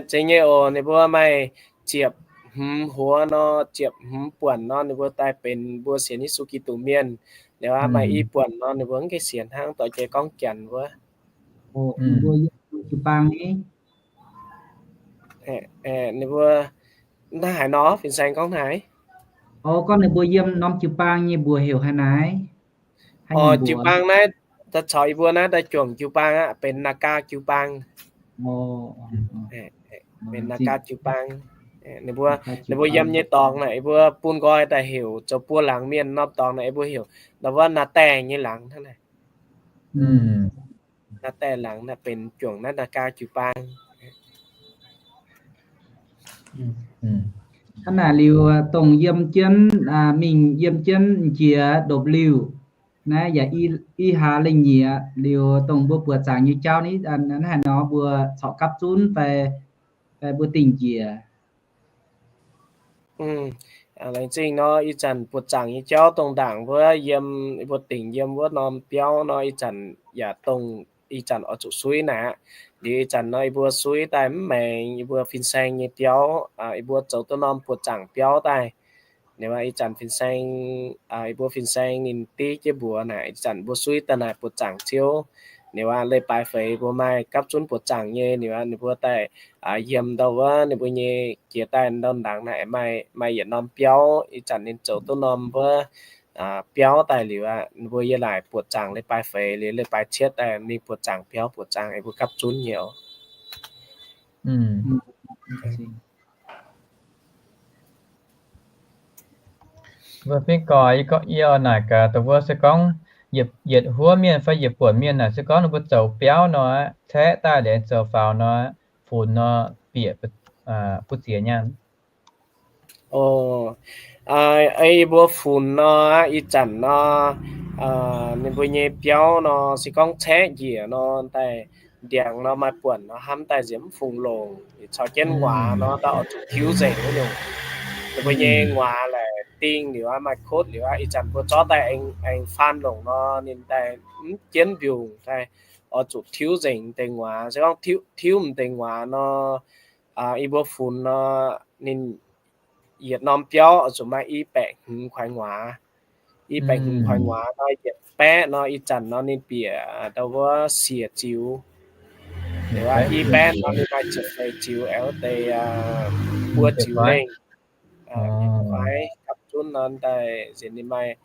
Zeiz nyei oc, ninh mbuo maaih ziepc hmz huoqv nor, ziepc hmz buonc nor, ninh mbuo daaih benx mbuo sienx Yesu Giduc mienh. Liuz aqv, maaih i buonc nor, ninh mbuo mv gaengh sienx hnangv, dorh jiex gorngv Janx wuov. Ninh mbuo yiem jiu-baang ni? Ninh mbuo hnangv haaix nor? Fin-saeng gorngv haaix? O, gorngv ninh mbuo yiem norm jiu-baang nyei mbuox heuc haaix naaic? O, jiu-baang naaiv, daaih caux yie mbuo naaiv daaih juangc jiu-baang aqv, benx Naagaa jiu-baang. Benx Naagaa jiu-baang. Ninh mbuo, ninh mbuo yiem nyei dorngx naaic, yie mbuo bun nqoi daaih heuc zoux buo laangz mienh norm dorngx naaic, yie mbuo heuc ndau wuov Naa Daeh nyei laangz hnangv naaic. Naa Daeh laangz naaiv benx juangc naaiv Naagaa jiu-baang. Hnangv naaic liuz, dongh yiem jienv, mingh yiem jienv jiex ndopv-liuh naaiv yaac i hlaax lengh nyieqc liuz, dongh mbuo buoqc zaangc nyei jauv ni, hnangv haaix nor mbuo corc gapv zunv fai, fai mbuo dingh njiec? Laengz zingh nor, ih zanc buoqc zaangc nyei jauv dongh ndaangc wuov yiem, mbuo dingc yiem wuov norm biauv nor, ih zanc yaac dongh ih zanc oix zuqc suiv naaic aqv. Liuz ih zanc nor, yie mbuo suiv daaih mv maengx yie mbuo fin-saeng nyei biauv, yie mbuo zoux duqv norm buoqc zaangc biauv daaih. Ninh aqv, ih zanc fin-saeng, yie mbuo fin-saeng ninh div jienv mbuox naaic, ih zanc mbuo suiv daaih naaic buoqc zaangc ziouv. Ninh aqv, leiz-baaix feix mbuo maaih gapv zunv buoqc zaangc nyei, ninh aqv, ninh mbuo daaih yiem ndau wuov ninh mbuo nyei jiex daaih ndau ndaangc naaic maaih, maaih yietc norm biauv. Ih zanc ninh zoux duqv norm wuov biauv daaih liuz aqv, ninh mbuo yie laaic buoqc zaangc leiz-baaix feix liuz leiz-baaix cietv daaih mingh buoqc zaangc biauv buoqc zaangc, yie mbuo gapv zunv nyei oc. Mbuo fingx gorx, yie naaic gaax dongh mbuo se gorngv yietc huoqv mienh fai yietc buonc mienh naaic, se gorngv ninh mbuo zoux biauv nor, caeqv daaih liuz zoux faaux nor, funx nor, bieqc buoz-ziex nyaanh. O, yie mbuo funx nor, ih zanc nor, ninh mbuo nyei biauv nor, se gorngv caeqv njiec nor, daaih ndiangx nor maaih buonc nor hnamv daaih nziex mv fungx longc, caux jienv nguaaz nor, daaih oix zuqc tiuv nzengc wuov nyungc. Ninh mbuo nyei nguaaz laaic dingh liuz aqv, maaih kotv liuz aqv, ih zanc mbuo zorqv daaih aengx faan longc nor, ninh daaih mv jienv mbiungc daaih, oix zuqc tiuv nzengc deix nguaaz. Se gorngv tiuv m'deix nguaaz nor, yie mbuo funx nor, ninh yietc norm biauv oix zuqc maaih i baeqc hmz kuaix nguaaz. I baeqc hmz kuaix nguaaz nor, yietc baeqv nor, ih zanc nor ninh bieqc ndau wuov siec ziux. Liuz aqv, i baeqv nor ninh maaih ziepc feix ziux, aengx wuov deix buo ziux lengh. Yietc kuaix gapv zunv nor daaih nziex ninh maaih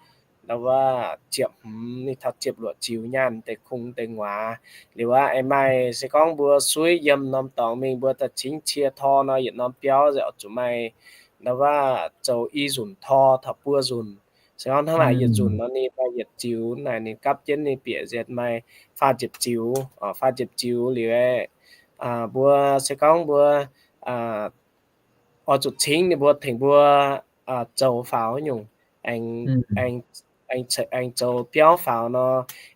ndau wuov ziepc hmz, ninh taux ziepc luoqc ziux nyaanh deix kungx deix nguaaz. Liuz aqv, aengx maaih se gorngv mbuo suiv yiem norm dorngx mingh mbuo daaih cingv cie tor nor, yietc norm biauv se oix zuqc maaih ndau wuov zoux i nzunc tor taux buo nzunc. Se gorngv hnangv naaic yietc nzunc nor ninh maaih yietc ziux naaic, ninh gapv jienv ninh bieqc nzienx maaih faah ziepc ziux, faah ziepc ziux liuz aeqv, mbuo se gorngv mbuo oix zuqc cingv ninh mbuo tengx mbuo zoux faaux nyungc, aengx zoux biauv faaux nor,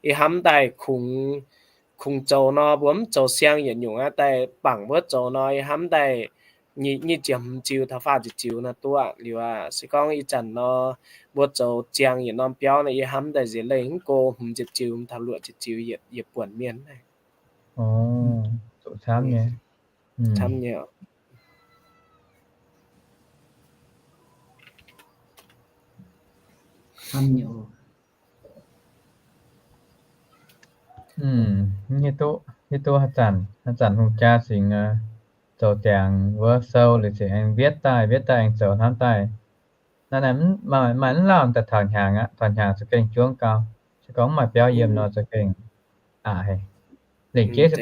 ih hnamv daaih kungx, kungx zoux nor mbuo mv zoux siang yietc nyungc aqv, daaih bangc wuov zoux nor ih hnamv daaih nyic, nyic ziepc hmz ziux taux faah ziepc ziux nor duqv liuz aqv. Se gorngv ih zanc nor mbuo zoux ziang yietc norm biauv nor ih hnamv daaih nziex leih mv go hmz ziepc ziux taux luoqc ziepc ziux yietc, yietc buonc mienh naaiv. Zuqc camv nyei. Camv nyei. Hiuv duqv, hiuv duqv haaix zanc, haaix zanc hungh jaa singx zoux ziangx wuov sou liuz cingx aengx mbietv daaih, mbietv daaih aengx zoux hnamv daaih. Naaiv, naaiv maaih mv lauh daaih taux hnyangx aqv, taux hnyangx za'gengh juangv gau. Se gorngv mv maaih biauv yiem nor za'gengh aqc haic. Lengc jeiv se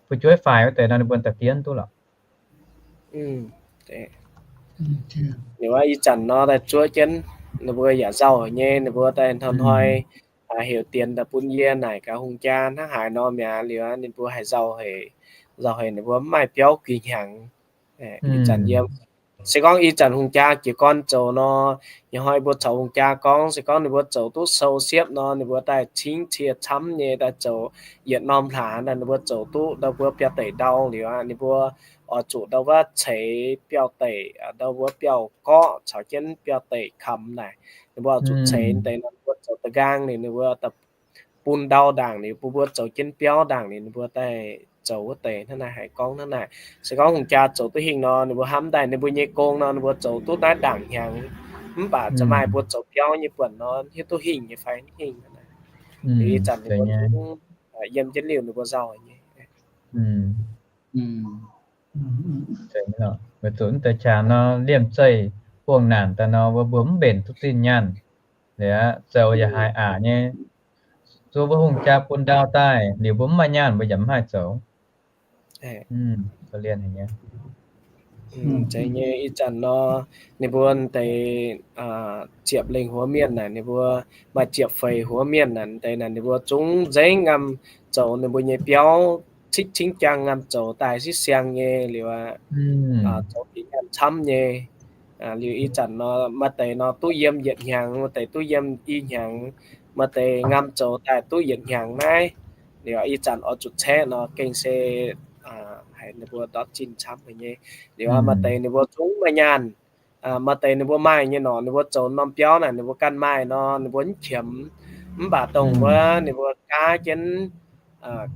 fu'jueiv faix wuov deix nor ninh mbuo daaih dien duqv lorqc. Liuz aqv, ih zanc nor daaih zuov jienv, ninh mbuo yaac nzauh haic nyei, ninh mbuo daaih hnoi-hnoi heuc dienx daaih bun yie naaic gaax hungh jaa hnangv haaix nor mi'aqv. Liuz aqv, ninh mbuo haiz nzauh haic, nzauh haic ninh mbuo mv maaih biauv guix hnyangx. Ih zanc yiem, se gorngv ih zanc hungh jaa jiez gorn zoux nor, ih hnoi mbuo caux hungh jaa gorngv, se gorngv ninh mbuo zoux duqv sou siepv nor, ninh mbuo daaih cingv cie camv nyei daaih zoux yietc norm hlaax daaih ninh mbuo zoux duqv ndau mbuo biauv-deic ndau liuz aqv, ninh mbuo oix zuqc ndau wuov ceix biauv-deic, ndau mbuo biauv-gorqv caux jienv biauv-deic kamx naaic, ninh mbuo oix zuqc ceix deix nor ninh mbuo zoux da'nqaang liuz ninh mbuo bun ndau ndaangc liuz, bun mbuo zoux jienv biauv ndaangc liuz, ninh mbuo daaih zoux wuov deix hnangv naaic. Haiz gorngv hnangv naaic, se gorngv hungh jaa zoux duqv hingh nor, ninh mbuo hnamv daaih ninh mbuo nyei gong nor, ninh mbuo zoux duqv naaiv ndaangc hnyangx. Mv baac za'gengh maaih mbuo zoux biauv nyei buonc nor, hiuv duqv hingh nyei fai mv hingh. Ih zanc ninh mbuo yiem jienv liuz ninh mbuo nzauh nyei. Weic zuqc deix qangx nor, liemh zeih buangh naanc daaih nor, mbuo mbuo mv mbenc duqv zinh nyaanh. Liuz aqv, zoux yaac haiz aqc nyei. Zuov mbuo hungh jaa bun ndau daaih, liuz mbuo mv maaih nyaanh mbuo yaac mv haih zoux. Zeiz nyei, ih zanc nor, ninh mbuo deix ziepc lengh huov mienh naaic, ninh mbuo maaih ziepc feix huov mienh naaic, deix naaic ninh mbuo zungv nzengc ngamv zoux ninh mbuo nyei biauv, cingv cingv jaang ngamv zoux daaih sieqv siang nyei liuz aqv, zoux bieqc nyaanh camv nyei. Liuz ih zanc nor, maaih deix nor duqv yiem yietc hnyangx, maaih deix duqv yiem i hnyangx, maaih deix ngamv zoux daaih duqv yietc hnyangx naaiv. Liuz ih zanc oix zuqc caeqv nor gengh se haiz ninh mbuo ndortv zinh camv haic nyei. Liuz aqv, maaih deix ninh mbuo zungv maaih nyaanh, maaih deix ninh mbuo maaih nyei nor, ninh mbuo zoux norm biauv naaic ninh mbuo ganh maaih nor, ninh mbuo mv qiemx. Mv baac dongh wuov ninh mbuo gaav jienv,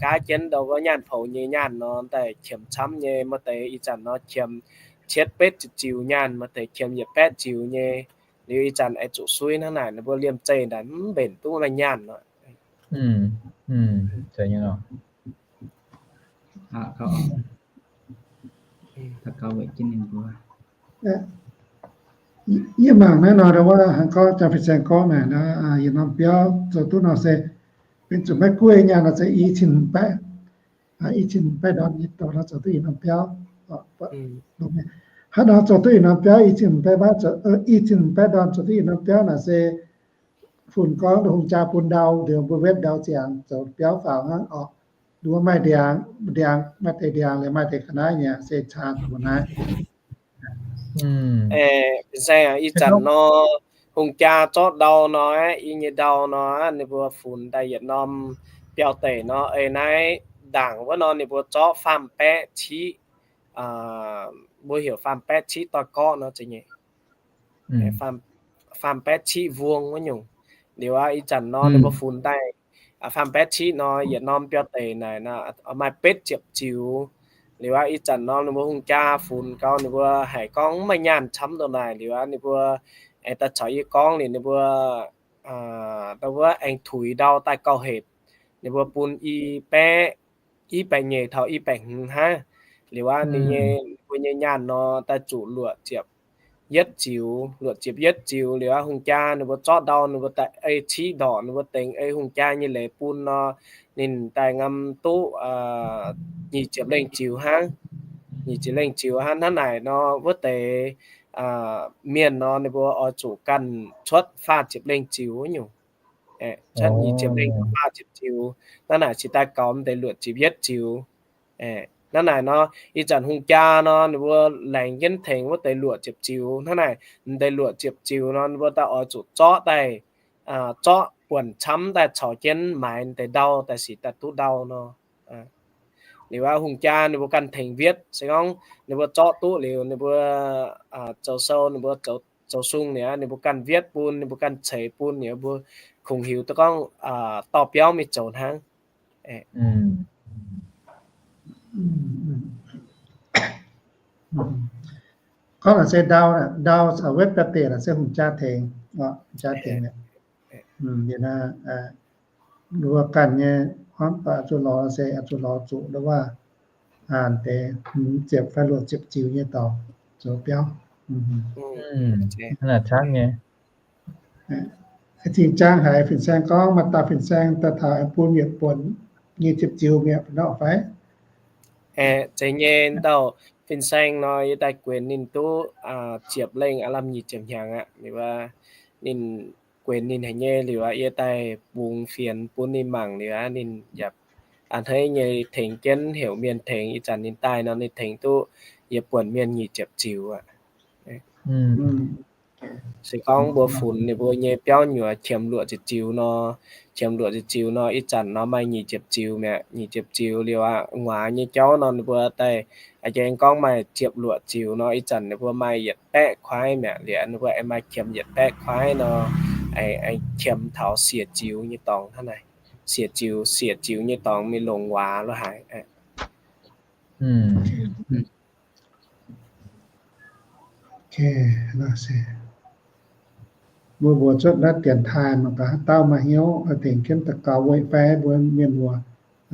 gaav jienv ndau wuov nyaanh poux nyei nyaanh nor, daaih qiemx camv nyei. Maaih deix ih zanc nor qiemx cietv betv ziepc ziux nyaanh, maaih deix qiemx yietc baeqv ziux nyei. Liuz ih zanc aengx zuqc suiv hnangv naaic, ninh mbuo liemh zeih naaic mv mbenc duqv maaih nyaanh nor. Yie mangc naaiv nor, wuov hnangv gorngv Jaa-Fin Saeng gorngv naaic, yietc norm biauv zoux duqv nor se, benx zuqc maiv guei nyaanh nor se i cin baeqv, i cin baeqv ndorn nyei dorngx nor zoux duqv yietc norm biauv. Hnangv nor zoux duqv yietc norm biauv, i cin baeqv ndorn, i cin baeqv ndorn zoux duqv yietc norm biauv naaic se funx gorngv hungh jaa bun ndau, liuz mbuo wetv ndau ziangx zoux biauv faaux hnangv orqc. Nduov maaih ndiangx, ndiangx maaih deix ndiangx, liuz maaih deix ga'naaiv nyei se caan mbuo naaiv. Ih zanc nor, hungh jaa zorqv ndau nor, i nyei ndau nor, ninh mbuo funx daaih yietc norm biauv-deic nor, ei naaiv ndaangc wuov nor ninh mbuo zorqv faam-baeqv ciqv, mbuo heuc faam-baeqv ciqv doix-gorqv nor zeiz nyei. Faam-baeqv ciqv vuong wuov nyungc. Liuz aqv, ih zanc nor ninh mbuo funx daaih faam-baeqv ciqv nor, yietc norm biauv-deic naaic maaih betv ziepc ziux. Liuz aqv, ih zanc nor ninh mbuo hungh jaa funx gau, ninh mbuo haiz gorngv mv maaih nyaanh camv ndongc naaic. Liuz aqv, ninh mbuo aengx daaih caux yie gorngv liuz ninh mbuo, dongh wuov aengx tuix ndau daaih gauh hepc. Ninh mbuo bun i baeqv, i baeqv nyeic taux i baeqv hmz hnangv. Liuz aqv, ninh nyei, mbuo nyei nyaanh nor daaih zuqc luoqc ziepc, yietv ziux, luoqc ziepc yietv ziux liuz aqv, hungh jaa ninh mbuo zorqv ndau ninh mbuo daaih ei ciqv ndorqc, ninh mbuo dengx ei hungh jaa nyei leiz bun nor, ninh daaih ngam duqv nyic ziepc lengh ziux hnangv. Nyic ziepc lengh ziux hnangv. Hnangv naaic nor wuov deix mienh nor ninh mbuo oix zuqc ganh cuotv faah ziepc lengh ziux nyungc. Cuotv nyic ziepc lengh faah ziepc ziux, hnangv naaic cingx daaih gaux m'deix luoqc ziepc yietv ziux. Hnangv naaic nor, ih zanc hungh jaa nor ninh mbuo laengz jienv tengx wuov deix luoqc ziepc ziux. Hnangv naaic m'deix luoqc ziepc ziux nor ninh mbuo daaih oix zuqc zorqv daaih, zorqv buonc camv daaih caux jienv maaiz m'deix ndau daaih sic daaih duqv ndau nor. Liuz aqv, hungh jaa ninh mbuo ganh tengx witv. Se gorngv ninh mbuo zorqv duqv liuz, ninh mbuo zoux sou, ninh mbuo zoux sung liuz, ninh mbuo ganh witv bun, ninh mbuo ganh ceix bun liuz, mbuo kungx hiuv duqv gorngv dorh biauv mingh zoux hnangv. Gorngv naaic se ndau, ndau caux witv daaih deix naaic se hungh jaa tengx, hungh jaa tengx. Ninh mbuo ganh nyei hnamv daaih zuqc lorz se zuqc lorz zuqc ndau-waac deix ziepc fai luoqc ziepc ziux nyei dorngx zoux biauv. Zinh Jaang haiz Fin-Saeng gorngv maaih dauh Fin-Saeng daaih taux aengx bun yietc buonc nyic ziepc ziux mi'aqv nor fai? Zeiz nyei, dauh Fin-Saeng nor yie daaih guenx ninh duqv ziepc lengh aav lamh nyic ziepc hnyangx aqv. Liuz ninh guenx ninh haic nyei liuz aqv, yie daaih bungx fienx bun ninh mangc liuz aqv, ninh yaac a'hneiv nyei tengx jienv heuc mienh tengx. Ih zanc ninh daaih nor ninh tengx duqv yietc buonc mienh nyic ziepc ziux aqv. Se gorngv mbuo funx ninh mbuo nyei biauv nyuoz qiemx luoqc ziepc ziux nor, qiemx luoqc ziepc ziux nor, ih zanc nor maaih nyic ziepc ziux mi'aqv. Nyic ziepc ziux liuz aqv, nguaaz nyei jauv nor ninh mbuo daaih, aengx gorngv maaih ziepc luoqc ziux nor, ih zanc ninh mbuo maaih yietc baeqv kuaaiv mi'aqv. Liuz ninh mbuo aengx maaih qiemx yietc baeqv kuaaiv nor, aengx qiemx taux siec ziux nyei dorngx hnangv naaic. Siec ziux, siec ziux nyei dorngx mingh longc nguaaz lo haaix. Mbuo mbuox cuotv naaiv dienx taaih mangc gaax haaix dauh maaih hnyouv tengx jienv daux gaux weic fai mbuo mienh muoz,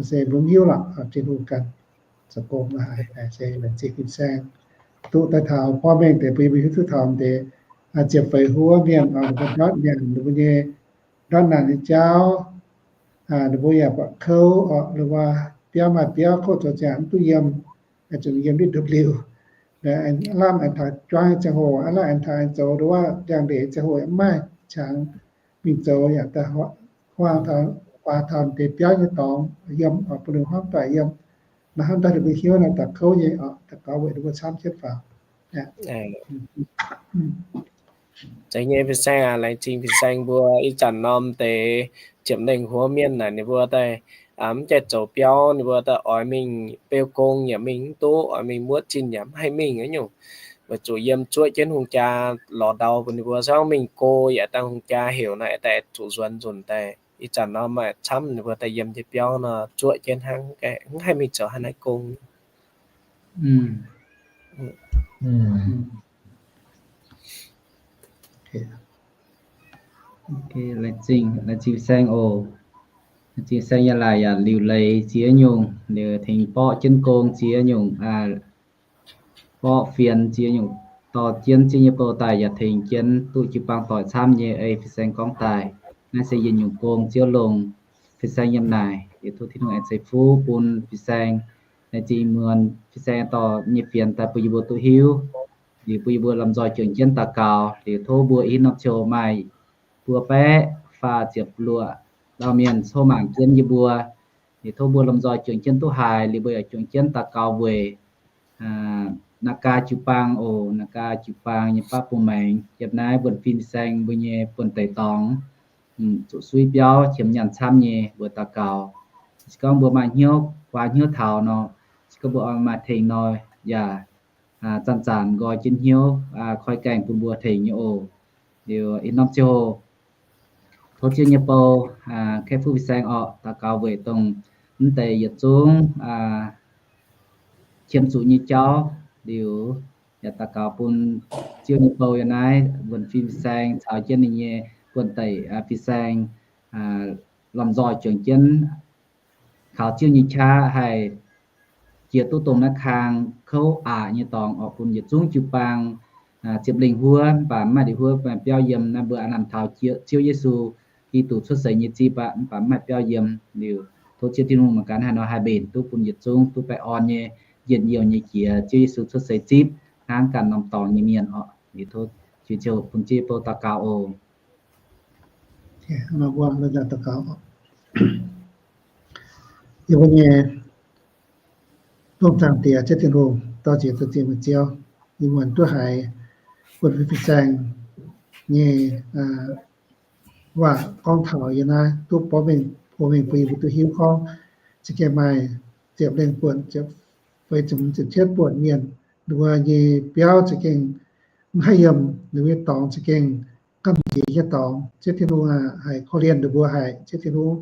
se mbuo mv hiuv lorqc, Tin-Hungh ganh zoux gong lo haaix. Se laengz zingh Fin-Saeng duqv daaih taux porv mengh deix bun yie mbuo hiuv duqv taux deix ziepc feix huov mienh oc, ninh mbuo ndortv nyanc ninh mbuo nyei ndortv naanc nyei jauv, ninh mbuo yaac buatc kouv oc, ninh mbuo biauv maaih biauv, kouv zoux ziangh mv duqv yiem, zuqc yiem ndutv liuz, lamh aengx taux juang ziangh hoc, lamh aengx taux aengx zoux ndongc wuov ndiangx-ndeic ziangh hoc yaac mv maaih qangx mingh zoux, yaac daaih huaang taux, huaang taux deix biauv nyei dorngx yiem oc, bun ninh hnamv daaih yiem. Naaiv hnamv daaih ninh mbuo hiuv naaiv daaih kouv nyei oc, daux gaux weic ninh mbuo camv jienv faaux. Zeiz nyei Fin-Saeng aac, laengz zingh Fin-Saeng mbuo ih zanc norm deix ziepc lengh huov mienh naaic ninh mbuo daaih mv jaaih zoux biauv, ninh mbuo daaih oix mingh beu gong yaac mingh mv duqv, oix mingh muotv zinh yaac mv haih mingh nyungc. Weic zuqc yiem zuoqv jienv hungh jaa lorz ndau bun ninh mbuo, se gorngv mingh go yaac dangh hungh jaa heuc naaic daaih zuqc nzuonx nzunc daaih. Ih zanc nor maaih camv ninh mbuo daaih yiem jienv biauv nor zuoqv jienv hnangv, mv haih mingh zoux haaix naaiv gong. Laengz zingh, laengz zingh Saeng oc. Laengz zingh Saeng yaac laaic yaac liuc leiz ziex nyungc, liuz tengx borqv jienv gong ziex nyungc, borqv fienx ziex nyungc, dorh jienv ziex nyungc bou daaih yaac tengx jienv duqv jiu-baang doic camv nyei. Ei Fin-Saeng gorngv daaih, naaiv se yietc nyungc gong ziouv longx. Fin-Saeng yiem naaic, yietc tov Tin-Hungh aengx ceix fuqv bun Fin-Saeng. Laengz zingh muonz Fin-Saeng dorh nyei fienx daaih bun yie mbuo duqv hiuv, liuz bun yie mbuo lomh nzoih juangc jienv daux gaux. Liuz tov mbuo ih norm ziouc maaih buo baeqv faah ziepc luoqc dauh mienh cov mangc jienv yie mbuo. Liuz tov mbuo lomh nzoih juangc jienv duqv haiz, liuz mbuo yaac juangc jienv daux gaux weic Nagaa jiu-baang oc. Nagaa jiu-baang nyei baav bung maengx yiem naaiv Wuonh Fin Fin-Saeng mbuo nyei buonv-deic dorngx, zuqc suiv biauv qiemx nyaanh camv nyei mbuo daux gaux. Se gorngv mbuo maaih hnyouv, guaax hnyouv taux nor, se gorngv mbuo maaih tengx nor yaac zanc-zanc nqoi jienv hnyouv koi gaengh bun mbuo tengx nyei oc. Liuz ih norm ziouc tov Ziouv nyei bou kaeqv fuqv Fin-Saeng orqc, daux gaux weic dongh mv deix yietc zungv qiemx zuqc nyei jauv. Liuz yaac daux gaux bun Ziouv nyei bou yiem naaiv Wuonh Fin Fin-Saeng caux jienv ninh nyei buonv-deic Fin-Saeng lomh nzoih juangc jienv kaux Ziouv nyei qaqv haih jiex duqv dongh naaiv kang kouv aqc nyei dorngx orqc, bun yietc zungv jiu-baang ziepc lengh huov, mv baac mv maaih ndeic huov maaih biauv yiem. Naaiv mbuo aav lamh taux Ziouv Yesu Giduc cuotv seix nyei zipv aqv, mv baac mv maaih biauv yiem liuz. Tov Ziouv Tin-Hungh mangc gaax haaix nor haih mbenc duqv bun yietc zungv duqv baengh orn nyei, njien-youh nyei jiex Ziouv Yesu cuotv seix zipv hnangv ganh norm dorngx nyei mienh orqc. Liuz tov Ziouv bun jienv bou daux gaux oc. Yie mbuo nyei Domh Zaangc Diex, Ziouv Tin-Hungh, dorh nziex za'ziex meih Ziouv, yie mbuo duqv haiz buonv-fin fin-saeng nyei waac gorngv taux yiem naaiv duqv borngv mengh, borngv mengh bun yie mbuo duqv hiuv gorngv za'gengh maaih ziepc lengh buonc, ziepc feix ziepc hmz ziepc cietv buonc mienh, ninh mbuo nyei biauv za'gengh mv haih yiem, ninh mbuo nyei dorngx za'gengh gamh nziex nyei dorngx. Ziouv Tin-Hungh aac, haiz korv-lienh ninh mbuo haic. Ziouv Tin-Hungh,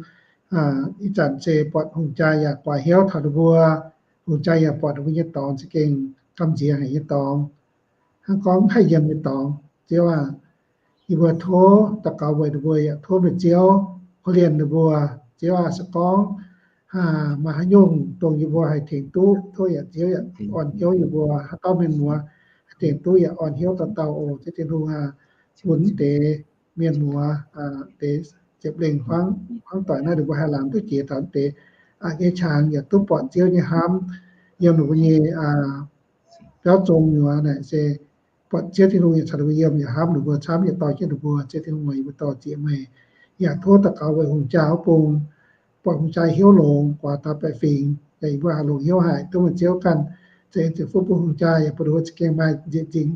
ih zanc se buatc hungh jaa yaac guaax hnyouv taux ninh mbuo, hungh jaa yaac buatc ninh mbuo nyei dorngx za'gengh gamh nziex haic nyei dorngx, hnangv gorngv mv haih yiem nyei dorngx. Ziouv aac, yie mbuo tov daux gaux weic ninh mbuo, yaac tov meih Ziouv korv-lienh ninh mbuo. Ziouv aac, se gorngv maaih haaix nyungc dongh yie mbuo haih tengx duqv, tov yaac Ziouv yaac orn hnyouv yie mbuo. Haaix dauh mienh muoz haih tengx duqv yaac orn hnyouv dauh dauh oc. Ziouv Tin-Hungh aac, bun deix mienh muoz, deix ziepc lengh hmuangv doic naaiv ninh mbuo haih laangz duqv jiex taux deix a'hneiv qangx, yaac duqv buatc Ziouv nyei hnamv yiem ninh mbuo nyei biauv zong nyuoz naaic se buatc Ziouv Tin-Hungh yaac caux ninh mbuo yiem, yaac hnamv ninh mbuo camv, yaac dorh jienv ninh mbuo. Ziouv Tin-Hungh aac, yie mbuo dorh ziex meih. Yaac tov daux gaux weic hungh jaa wuov bung, buatc hungh jaa hnyouv longx, guaax taux baeqc fingx, yaac yie mbuo haih longx hnyouv haic. Tov meih Ziouv ganh za'eix ziepc fuqv bun hungh jaa, yaac bun ninh mbuo za'gengh maaih nzieqc nzingx,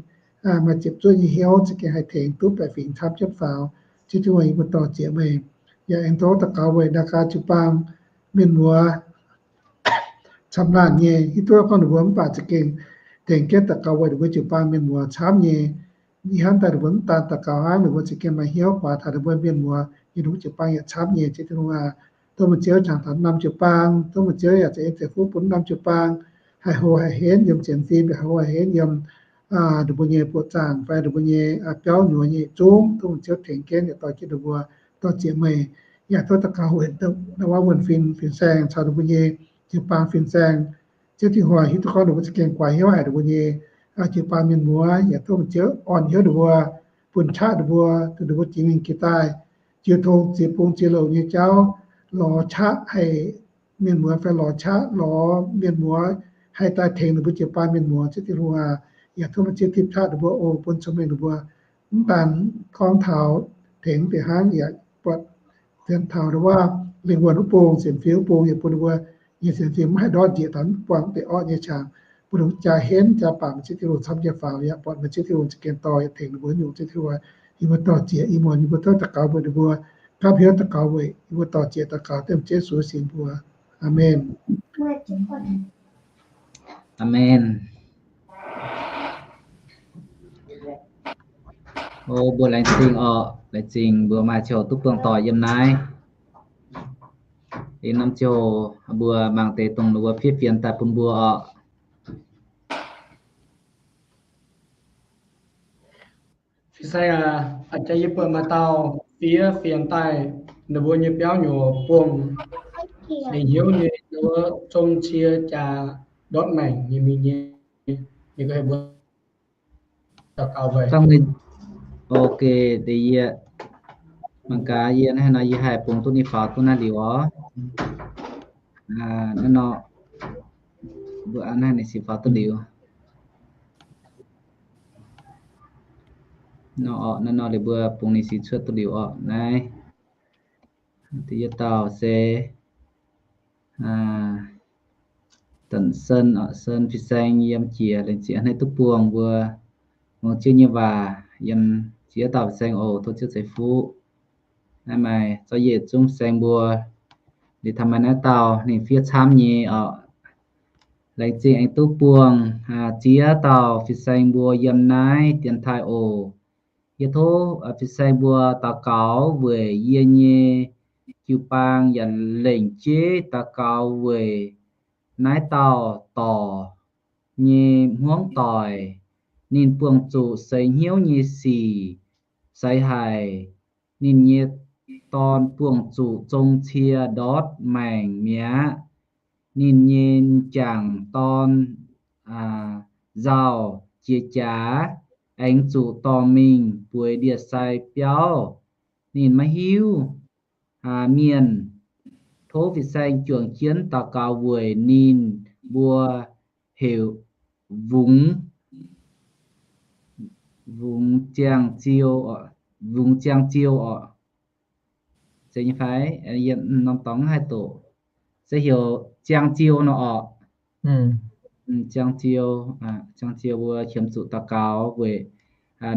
maaih ziepc zuoqv nyei hnyouv, za'gengh haih tengx duqv baeqc fingx camv jienv faaux. Ziouv Tin-Hungh, yie mbuo dorh ziex meih. Yaac aengx tov daux gaux weic Nagaa jiu-baang mienh muoz camv laanh nyei, hiuv duqv gorngv ninh mbuo mv baac za'gengh tengx jienv daux gaux weic ninh mbuo jiu-baang mienh muoz camv nyei. Ih hnamv daaih ninh mbuo mv daan daux gaux hnangv, ninh mbuo za'gengh maaih hnyouv guaax taux ninh mbuo mienh muoz, yiem ninh mbuo jiu-baang yaac camv nyei. Ziouv Tin-Hungh aac, tov meih Ziouv jangx taux naamh jiu-baang, tov meih Ziouv yaac za'eix ziepc fuqv bun naamh jiu-baang haih hlo haih henv yiem sienx fim, haih hlo haih henv yiem ninh mbuo nyei buoqc zaangc fai ninh mbuo nyei biauv nyuoz nyei yietc zungv. Tov meih Ziouv tengx jienv yaac dorh jienv ninh mbuo, dorh ziex meih. Yaac tov daux gaux weic wuonh fin, fin-saeng caux ninh mbuo nyei jiu-baang fin-saeng. Ziouv Tin-Hungh, hiuv duqv gorngv ninh mbuo za'gengh guaax hnyouv haic ninh mbuo nyei jiu-baang mienh muoz, yaac tov meih Ziouv orn hnyouv ninh mbuo, bun qaqv ninh mbuo, ninh mbuo jiex mingh jiex daaih, jiu tong ziex bung ziex louc nyei jauv, lorz qaqv haih mienh muoz fai lorz qaqv lorz mienh muoz haih daaih tengx ninh mbuo jiu-baang mienh muoz. Ziouv Tin-Hungh aac, yaac tov meih Ziouv tipv qaqv ninh mbuo oc, bun cong-mengh ninh mbuo mv daan gorngv taux tengx deix hnangv, yaac buatc sienx taux ndau wuov lingh wuonh wuov bung, sienx fim wuh bung, yaac bun ninh mbuo nyei sienx fim mv haih ndortv njiec taux mv buangh deix orqv nyei qangx, bun ninh mbuo jaa henv jaa bangc meih Ziouv Tin-Hungh camv jienv faaux, yaac buatc meih Ziouv Tin-Hungh za'gengh dorh yaac tengx ninh mbuo nyungc. Ziouv Tin-Hungh, yie mbuo dorh ziex ih muonz yie mbuo tov daux gaux mbuox ninh mbuo, gapv hnyouv daux gaux weic yie mbuo dorh ziex daux gaux dengv Ziouv Yesu singx mbuox. Aamen. Aamen. O mbuo laengz zingh orqc, laengz zingh mbuo maaih ziangh hoc duqv buangh doic yiem naaiv. Ih norm ziangh hoc mbuo mangc deix dongh ninh mbuo fiev fienx daaih bun mbuo orqc. Fin-saeng aac, a'jang yie buatc maaih dauh fiev fienx daaih ninh mbuo nyei biauv nyuoz buangh fingx hnyouv nyei wuov zong cie jaax ndortv maengc nyei mingh nyei. Yie gorngv, ok, deix yie mangc gaax, yie naaiv nor yie haih bungx duqv ninh faaux duqv naaiv liuz orqc. Naaiv nor, mbuo naaiv ninh sic faaux duqv liuz. Nor orqc, naaiv nor liuz mbuo bungx ninh sic cuotv duqv liuz orqc. Naaiv da'yietv dauh se Danc Sen, Sen fin-saeng yiem jiex laengz zingh hneiv duqv buangh mbuo muangx Ziouv nyei waac yiem jiex dauh fin-saeng oc. Tov Ziouv ceix fuqv. Naaiv maaih zorqv yietc zungv fin-saeng mbuo, liuz taux maaih naaiv dauh ninh fiev camv nyei orqc. Laengz zingh aengx duqv buangh ziex dauh fin-saeng mbuo yiem naaiv dienx taaih oc. Yie tov fin-saeng mbuo daux gaux weic yie nyei jiu-baang yaac lengc jeiv daux gaux weic naaiv dauh dorc nyei hmuangv doic. Ninh buangh zuqc seix hnyouv nyei sic seix haic. Ninh nyei dorn buangh zuqc zong cie ndortv maengc mi'aqv. Ninh nyei m'jangc dorn nzauh jiex jaax, aengx zuqc dorh mingh bueix ndie-sai biauv. Ninh maiv hiuv mienh. Tov fin-saeng juangc jienv daux gaux weic ninh mbuo, heuc Vungx, Vungx Ziangh Ziou, Vungx Ziangh Ziou oc. Zeiz nyei fai? Yie norm dorngx haih doqc. Se heuc Ziangh Ziou nor oc. Ziangh Ziou, Ziangh Ziou mbuo qiemx zuqc daux gaux weic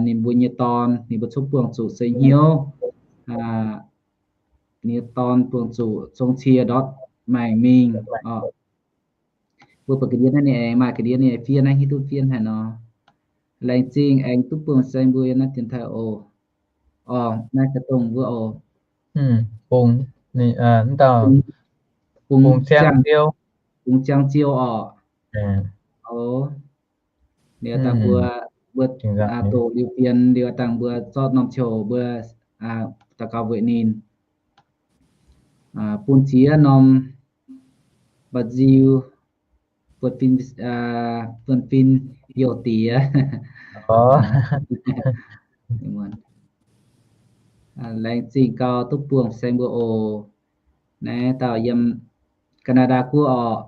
ninh mbuo nyei dorn, ninh mbuo cuotv buangh zuqc seix hnyouv, ninh nyei dorn buangh zuqc zong cie ndortv maengc mingh oc. Mbuo buatc ga'ndiev naaiv ninh aengx maaih ga'ndiev ninh fiev naaiv hiuv duqv fiev haaix nor. Laengz zingh aengx duqv bun saeng mbuo yiem naaiv dienx taaih oc. Oc, naaiv ga'dongh mbuo oc. Bungx, bungx ziangh ziou, bungx ziangh ziou oc. Oc, liuz dangh mbuo, mbuo doqc liuz fienx liuz dangh mbuo zorqv norm qouc mbuo daux gaux weic ninh, bun ziex norm mba'nziu buonv-fin youh diex. Laengz zingh gau duqv buangh saeng mbuo oc. Naaiv dauh yiem Canada guoqv oc.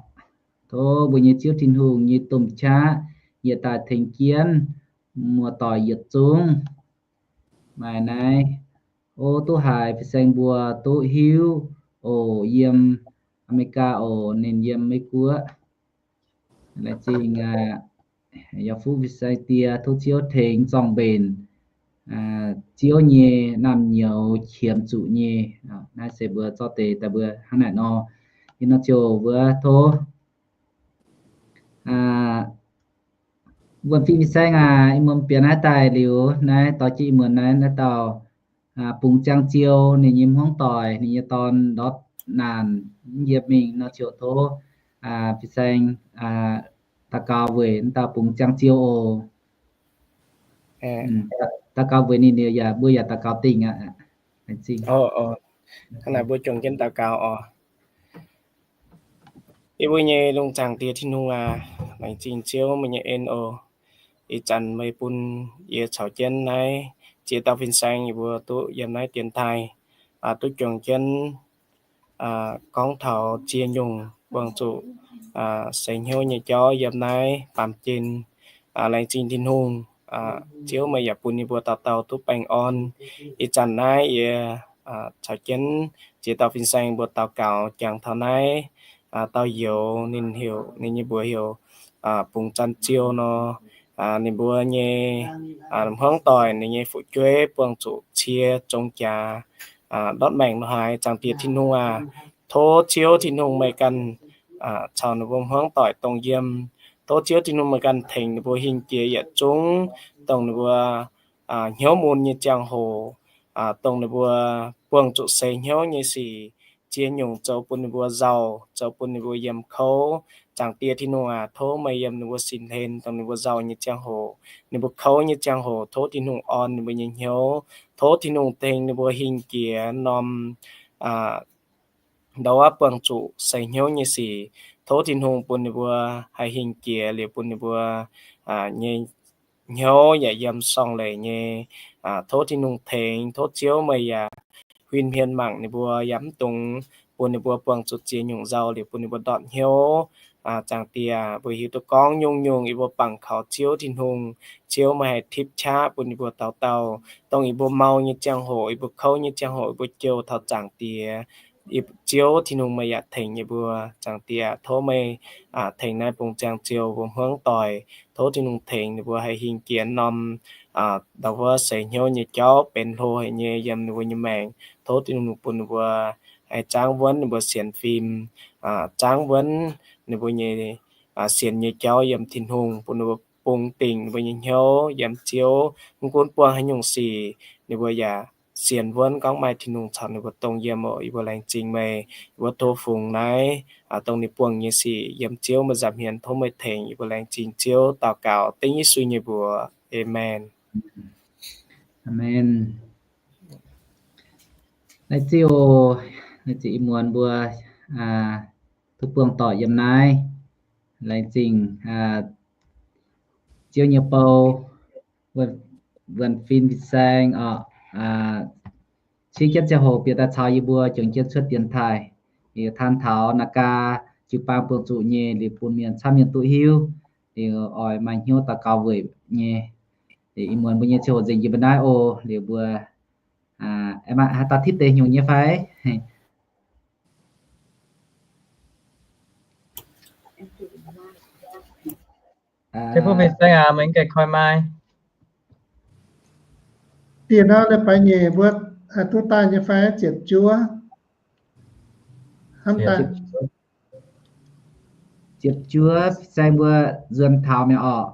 Tov mbuo nyei Ziouv Tin-Hungh nyei domh qaqv yietc daaih tengx jienv muoz-doic yietc zungv. Maaih naaiv, o, duqv haiz fin-saeng mbuo duqv hiuv oc, yiem Aa^me^li^gaa oc, ninh yiem Meiv Guoqv. Laengz zingh aqv. Yaac fuqv fin-saeng die, tov Ziouv tengx zorng-mbenc Ziouv nyei naamh nyouz qiemx zuqc nyei. Naaiv se mbuo zorqv deix daaih mbuo hnangv naaic nor. Ih nor ziouc mbuo tov wuonh fim fin-saeng aac, ih muonz bieqc naaiv daaih liuz, naaiv dorh jienv ih muonz naaiv, naaiv dauh bungx ziangh ziou ninh nyei hmuangv doic, ninh nyei dorn ndortv naanc mv yiem mingh nor, ziouc tov fin-saeng daux gaux weic naaiv dauh bungx ziangh ziou oc. Daux gaux weic ninh liuz yaac mbuo yaac daux gaux dingh aqv. Hnangv naaic mbuo juangc jienv daux gaux oc. Yie mbuo nyei lungh zaangc Diex Tin-Hungh aac, laengz zingh Ziouv meih nyei en oc. Ih zanc meih bun yie caux jienv naaiv ziex dauh fin-saeng yie mbuo duqv yiem naaiv dienx taaih, duqv juangc jienv gorngv taux ziex nyungc buangh zuqc seix hnyouv nyei jauv yiem naaiv baamh gen. Laengz zingh Tin-Hungh, Ziouv meih yaac bun yie mbuo dauh dauh duqv baengh orn. Ih zanc naaiv yie caux jienv ziex dauh fin-saeng mbuo daux gaux jangx taux naaiv dauh youz, ninh heuc, ninh nyei mbuox heuc Bungx Ziangh Ziou nor. Ninh mbuo nyei hmuangv doic, ninh nyei fu'jueiv buangh zuqc cie zong jaax ndortv maengc nor haaix. Zaangc Diex Tin-Hungh aac, tov Ziouv Tin-Hungh meih ganh caux ninh mbuo hmuangv doic dongh yiem. Tov Ziouv Tin-Hungh meih ganh tengx ninh mbuo hingh jiex yietc zungv dongh ninh mbuo hnyouv mun nyei ziangh hoc, dongh ninh mbuo buangh zuqc seix hnyouv nyei sic, ziex nyungc zoux bun ninh mbuo nzauh, zoux bun ninh mbuo yiem kouv. Zaangc Diex Tin-Hungh aac, tov meih yiem ninh mbuo sin hlen dongh ninh mbuo nzauh nyei ziangh hoc, ninh mbuo kouv nyei ziangh hoc, tov Tin-Hungh orn ninh mbuo nyei hnyouv. Tov Tin-Hungh tengx ninh mbuo hingh jiex norm ndau wuov buangh zuqc seix hnyouv nyei sic. Tov Tin-Hungh bun ninh mbuo haih hingh jiex liuz bun ninh mbuo nyei hnyouv yaac yiem sorng-leic nyei. Tov Tin-Hungh tengx, tov Ziouv meih yaac huin hmien mangc ninh mbuo, yaac mv dungx bun ninh mbuo buangh zuqc ziex nyungc nzauh liuz bun ninh mbuo ndortv hnyouv. Zaangc Diex, mbuo hiuv duqv gorngv nyungc-nyungc yie mbuo bangc kaux Ziouv Tin-Hungh, Ziouv meih haih tipv qaqv bun yie mbuo dauh dauh, dongh yie mbuo mau nyei ziangh hoc, yie mbuo kouv nyei ziangh hoc, yie mbuo jouh taux Zaangc Diex, Ziouv Tin-Hungh meih yaac tengx yie mbuo. Zaangc Diex, tov meih tengx naaiv Bungx Ziangh Ziou mbuo hmuangv doic. Tov Tin-Hungh tengx ninh mbuo haih hingh jiex norm ndau wuov seix hnyouv nyei jauv benx hlo haic nyei yiem ninh mbuo nyei maengc. Tov Tin-Hungh bun ninh mbuo haih zaangv wuonv ninh mbuo sienx fim, zaangv wuonv ninh mbuo nyei sienx nyei jauv yiem Tin-Hungh, bun ninh mbuo bungx dingc ninh mbuo nyei hnyouv yiem Ziouv. Mv gunv buangh haaix nyungc sic, ninh mbuo yaac sienx wuonv gorngv maaih Tin-Hungh caux ninh mbuo dongh yiem oc. Yie mbuo laengz zingh meih, yie mbuo tov fungx naaiv dongh ninh buangh nyei sic yiem Ziouv meih nza'hmien, tov meih tengx. Yie mbuo laengz zingh Ziouv, daux gaux dengv Yesu nyei mbuox. Aamen. Aamen. Laengz zingh oc. Laengz zingh ih muonz mbuo duqv buangh doic yiem naaiv. Laengz zingh Ziouv nyei bou, wuonh Wuonh Fin Fin-Saeng oc, ciev jienv ziangh hoc bieqc daaih caux yie mbuo juangc jienv cuotv dienx taaih, liuz taan taux Nagaa jiu-baang buangh zuqc nyei, liuz bun mienh camv mienh duqv hiuv, liuz oix maaih hnyouv daux gaux weic nyei. Liuz ih muonz mbuo nyei ziangh hoc nzengc jiex mbuo naaiv oc. Liuz mbuo haaix dauh tipv deix nyungc nyei fai? Mbuo ganh koi mai. Diex nor leiz-baaix nyeic mbuo duqv daaih nyei fai? Ziepc juov. Ziepc juov, Fin-Saeng mbuo nzuonx taux mi'aqv oc.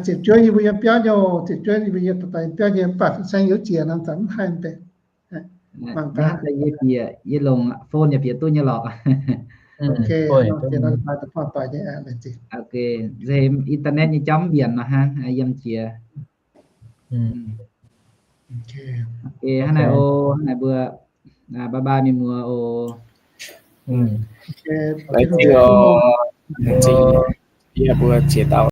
Ziepc juov yie mbuo yiem biauv nyei oc. Ziepc juov yie mbuo yiem biauv nyei, mv baac Fin-Saeng youz ziec nor zanc mv haih deix. Mangc gaax, yie bieqc, yie longc phone yaac bieqc duqv nyei lorqc. Internet nyei jauv mv mbienc nor hnangv, yiem jiex. Hnangv naaic oc, hnangv naaic mbuo bye bye mienh muoz oc. Laengz zingh oc. Laengz zingh. Yie mbuo ziex dauh